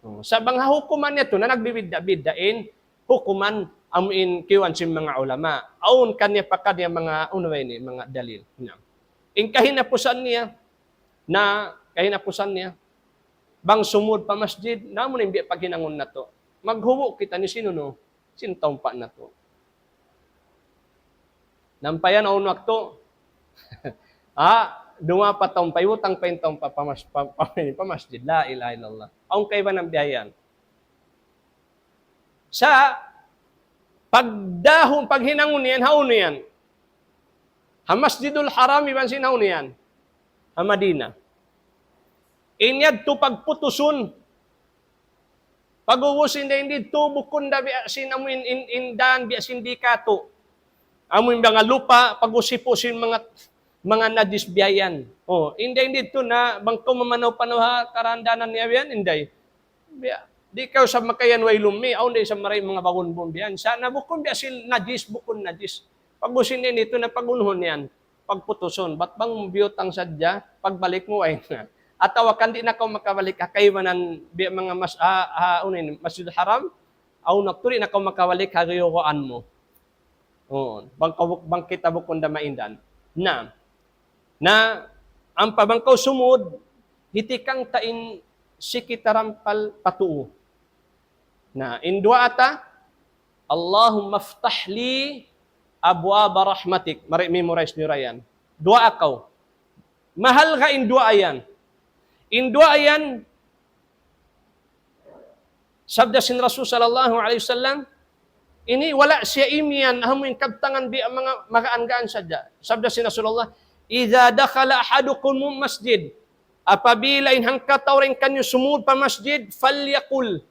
Hmm, sa' bang ha hukuman niya tu na nagbibidda'-bidda' in hukuman amu in kiyuan sin manga ulama. Awn kaniya pa kaniya manga unu ini, manga dalil. Na. In kahinapusan niya, na kahinapusan niya, bang sumud pa masjid, na amu in biya' paghinangun natu'. Maghubu' kita ni sin unu, sin taumpa' natu'. Nampayan awn waktu, ha, duwa pa taumpa', utang pa in taumpa' pa mas-, pa, pa, pa masjid. La ilaha illallah. Awn kaibanan biya' yan. Sa' pagdahun, paghinangun yan, hawnu yan? Ha Masjidul Haram, iban sin hawnu yan? Ha Madina. In yadtu pagputusun, pag'ubus in dayn didtu, bukun da biya' sin amu in, in, in dan, biya' sin di katu'. Amu in manga lupa', pag'ubus hipu' sin manga, manga najis biya' yan. Oh, in dayn didtu na, bang kaw mamanaw-panaw ha karandanan niya biya' yan, inday. Biya', di' kaw sa makayan way lumi, awn da isab marayaw manga bagun-bagun biya' yan. Sa' na bukun biya' sin najis, bukun najis. Pag'ubus in ini tu na pag'unuhun yan, pagputusun, bat bang biyutang sadja, pagbalik mu way na. Atawa kan di' na kaw makabalik, ha kaibanan biya' manga mas-, ha, ha, unu ini, Masjid Haram, awn waktu di' na kaw makabalik, ha giyuguan mu. Oo, bang kaw, bang kita bukun da maindan. Na, na, ampa bang kaw sumud, hitikang ta in sikitaran pal-, pa tuu. Na, in duwaa ta, اللهم افتح لي أبواب رحمتك. Mari memorize niyu ra yan. Duwaa kaw. Mahalga' in duwaa yan. In duwaa yan, sabda sin Rasul sallallahu alayhi wasallam, ini wala' siya imiyan, amu in kabtangan biya' manga magaan-gaan sadja. Sabda sin Rasulullah, إذا دخل أحدكم المسجد, apabila in hangkatau dayn kaniyu sumud pa masjid, فليقل,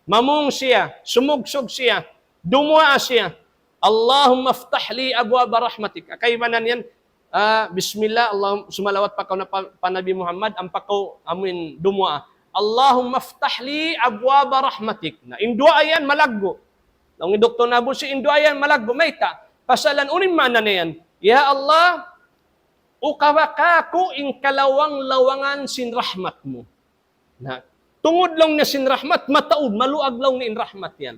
mamung siya, sumugsug siya, dumuwaa siya, اللهم افتح لي أبواب رحمتك. Ha kaibanan yan, ah, bismillah, Allah, sumalawat pa kaw na pa, pa Nabi Muhammad, ampa kaw amu in dumuwaa. اللهم افتح لي أبواب رحمتك. Na, in duwaa yan malaggu'. Laung hi Doktor Nabusi, in duwaa yan malaggu', mayta'? Pasalan unu in maana niya yan? Ya Allah, ukawa kaku' in kalawang-lawangan sin rahmat mu. Na, tungud laung niya sin rahmat, mataud, maluag laung niya in rahmat yan.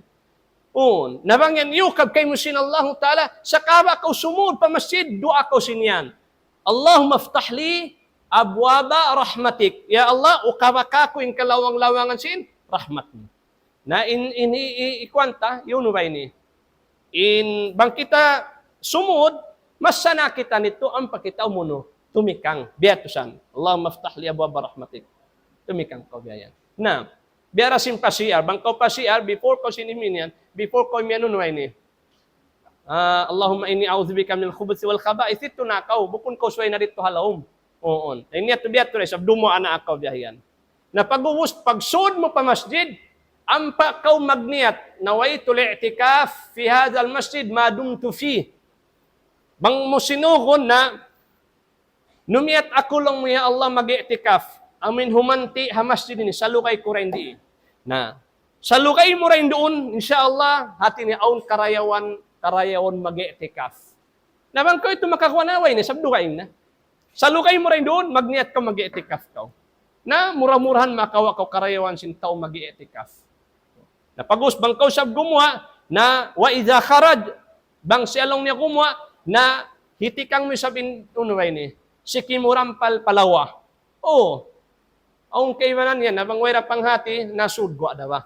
Un, na bang yan iyukab kaymu sin Allahu Ta'ala, sakawa kaw sumud pa masjid, duwaa kaw sin yan. اللهم افتح لي أبواب رحمتك. Ya Allah, ukawa kaku' in kalawang-lawangan sin rahmat mu. Na in, in, i, i, ikuan ta, yun ba ini? In, bang kita sumud, masa na kita nitu, ampa kita umunu, tumikang, biya' tu san. اللهم افتح لي أبواب رحمتك. Tumikang kaw biya' yan. Na, biya' ra sin pa C R, bang kaw pa C R, before kaw sin imiyan, before kaw imiyan, unu ba ini? Ah, اللهم إني أعوذ بك من الخبث والخبائث, itu na kaw, bukun kaw subay na didtu ha lawm. Uun. Ini yadtu biya' tu ra, isab dumuwaa na kaw biya' yan. Na pag'ubus, pagsud mu pa masjid, ampa kaw magniyat, نويت الاعتكاف في هذا المسجد ما دمت فيه. Bang mu sinugun na, numiyat aku laung mu, ya Allah, mag-i'tikaf. Amu in humanti' ha masjid ini, salugay ku dayn di. Na, salugay mu dayn duun, insya Allah, hati niya awn karayawan, karayawan mag-i'tikaf. Na bang kaw itu makaguwa na, way na, isab dugaing na. Salugay mu dayn duun, magniyat kaw mag-i'tikaf kaw. Na mura-murahan makawa' kaw karayawan sin tau mag-i'tikaf. Na pag'ubus bang kaw isab gumuwa', na وإذا خرج, bang siya laung niya gumuwa', na hitikang mu isab in, unu ba ini, siki mu rampal pa lawa. Oh, awn kaibanan yan, na bang way da panghati, na sud guwa' da ba.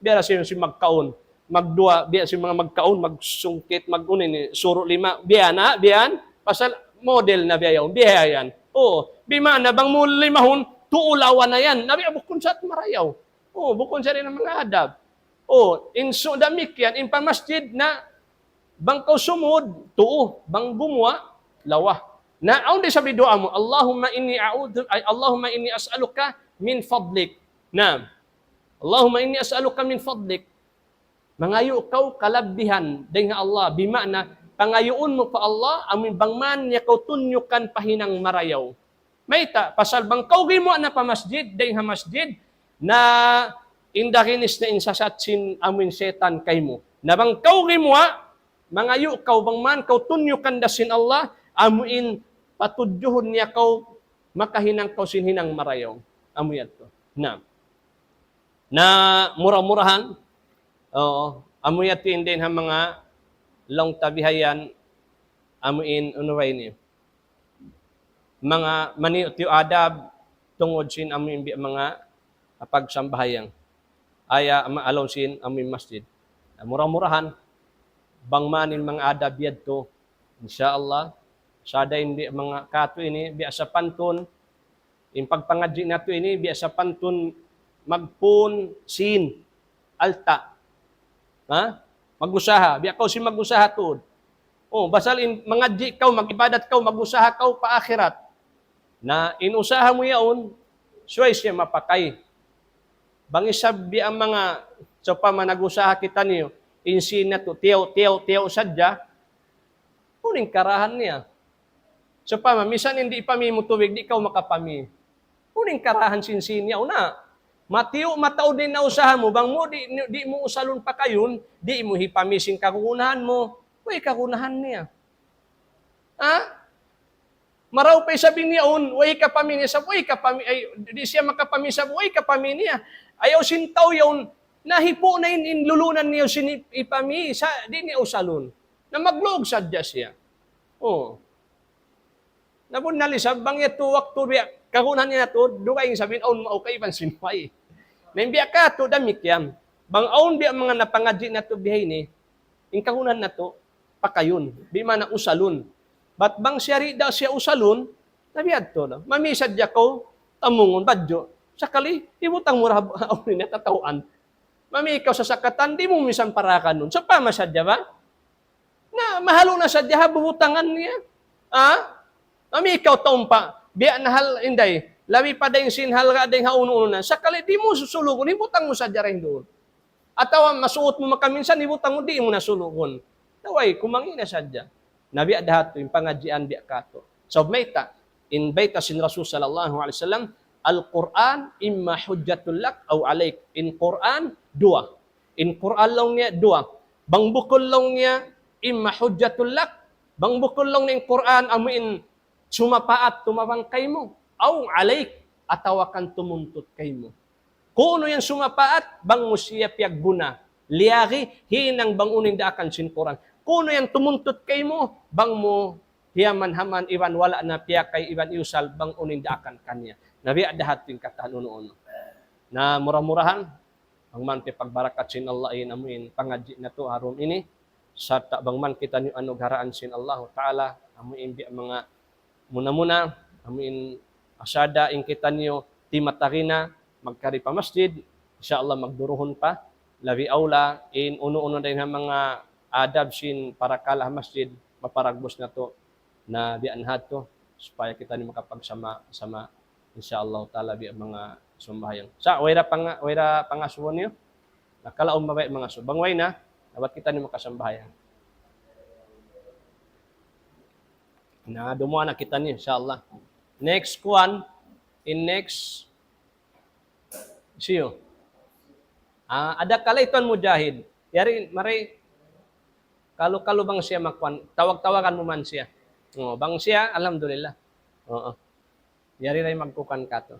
Biya' da sin, sin magkaun, magduwa, biya' sin manga magkaun, magsungkit, mag-, unu ini, suru' lima, biya' na, biya' yan, pasal model na biya' yaun, biya' yan. Oh, bima'na bang mu limahun, tuu lawa na yan, na biya' bukun sa marayaw. Oh, bukun sa dayn ha manga adab. Oh, in su-, damikkiyan, in pa masjid na, bang kaw sumud, tuu, bang gumuwa', lawa. Na, awn da isab duwaa mu, اللهم إني أعوذ, ay, اللهم إني أسألك من فضلك. Na, اللهم إني أسألك من فضلك. Mangayu' kaw kalabbihan dayn ha Allah, bima'na, pangayuun mu pa Allah, amu in bang man niya kaw tunyukan pa hinang marayaw. Mayta', pasal bang kaw gimuwa' na pa masjid, dayn ha masjid, na in daginis na in sasat sin amu in setan kaymu. Na bang kaw gimuwa', mangayu' kaw bang man kaw tunyukan da sin Allah, amu in patudjuhun niya kaw makahinang kaw sin hinang marayaw. Amu yadtu. Na, na mura-murahan, oo, amu yadtu in dayn ha manga laung ta bihayan, amu in unu ba ini. Manga maniyu-tiyu adab tungud sin amu in biya' manga pagsambahayang. Aya ama alon sin amu in masjid. Na mura-murahan, bang man in manga adab yadtu, insya Allah, sa' dayn biya' manga katu' ini, biya' sapantun, in pagpangadji' natu' ini, biya' sapantun magpun sin alta'. Ha? Mag-usaha. Biya' kaw sin mag-usaha tuud. Oh, pasal in mangadji' kaw, mag-ibadat kaw, mag-usaha kaw pa akhirat. Na in usaha mu yaun, subay siya mapakay. Bang isab biya' manga, sawpama nag-usaha kitaniyu, in sin natu', tiyaw, tiyaw, tiyaw sadja, unu in karahan niya? Sawpama, misan in di' pami mu tubig, di' kaw makapami. Unu in karahan sin sin yaun na? Matiyu', mataud in usaha mu, bang mu, di', di' mu usalun pakayun, di' mu hipami sin kagunahan mu, way kagunahan niya. Ha? Marayaw pa isab in yaun, way kapami niya, sa' way kapami, ay, di' siya makapami, sa' way kapami niya. Ayaw sin tau yaun, nahipu' na in, in lulunan niya sin ip-, ipami, sa' di' niya usalun. Na magluug sadja siya. Oh. Na bunnal isab, bang yadtu waktu biya', kagunahan niya tuud, dugaing isab in awn maukay iban sin way. Na in biya' katu' damikkiyan. Bang awn biya' manga napangadji' natu' bihaini, in kagunahan natu', pakayun. Di' mana usalun. Bat bang siya di' da siya usalun, na biya' yadtu na. Mami sadja kaw, tamungun, badju'. Sakali, hibutang mu ra ha-, awn ini, tatawaan. Mami kaw sasakatan, di' mu misan parakan nun. Sawpama sadja ba? Na, mahalu na sadja ha bubutangan niya. Ha? Mami kaw taumpa, biya' na hal inday, labi pa dayn sin halga' dayn ha unu-unu na. Sakali di' mu sulugun, hibutang mu sadja dayn duun. Atawa masuut mu makaminsan, hibutang mu di' mu na sulugun. Na way, kumangi' na sadja. Na biya' da hatu, in pangadjian biya' katu'. Sabab mayta', in bayta' sin Rasul sallallahu alayhi wasallam, القرآن إما حجة لك أو عليك. In Qur'an, duwa. In Qur'an laung niya, duwa. Bang bukun laung niya, إما حجة لك. Bang bukun laung niya in Qur'an, amu in sumapaat tumabang kaymu. أو عليك, atawa kan tumuntut kaymu. Kunu' yan sumapaat, bang mu siya piyagguna. Liyagi, hinang bang unu in daakan sin Qur'an. Kunu' yan tumuntut kaymu, bang mu hiyaman-haman iban wala' na piyakay iban iyusal bang unu in daakan kaniya. Na biya' da hatu in katan unu-unu. Na mura-murahan, bang man piyapagbarakat sin Allah in amu in pangadji' natu' ha dum ini, sarta' bang man kitaniyu anugarahan sin Allahu Ta'ala, amu in biya' manga muna-muna, amu in asada in kitaniyu, timatahi na, magkari pa masjid, insya Allah magduruhun pa, labi awla, in unu-unu dayn ha manga adab sin parakala' ha masjid, maparagbus natu', na biya' na hatu, supaya kitaniyu makapagsama-sama, insya Allah ta'ala, biya' manga sambahayang. Sa', way da panga-, way da pangasubu niyu? Na kalaum ba bay mangasubu? Bang way na, dapat kitaniyu makasambahayang. Na, dumuwa na kitaniyu, insya Allah. Next kuwan, in next, siyu. Ah, ada kala ituan Mujahid. Yari, mari, kalu-kalu bang siya makuan, tawag-tawagan mu man siya. Oh, bang siya, alhamdulillah. Oo. Yari ray magkukan katu'.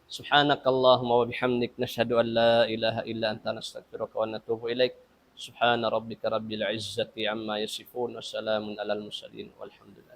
سبحانك اللهم وبحمدك، نشهد أن لا إله إلا أنت، نستغفرك ونتوب إليك. سبحان ربك رب العزة عما يصفون، وسلام على المرسلين، والحمد لله.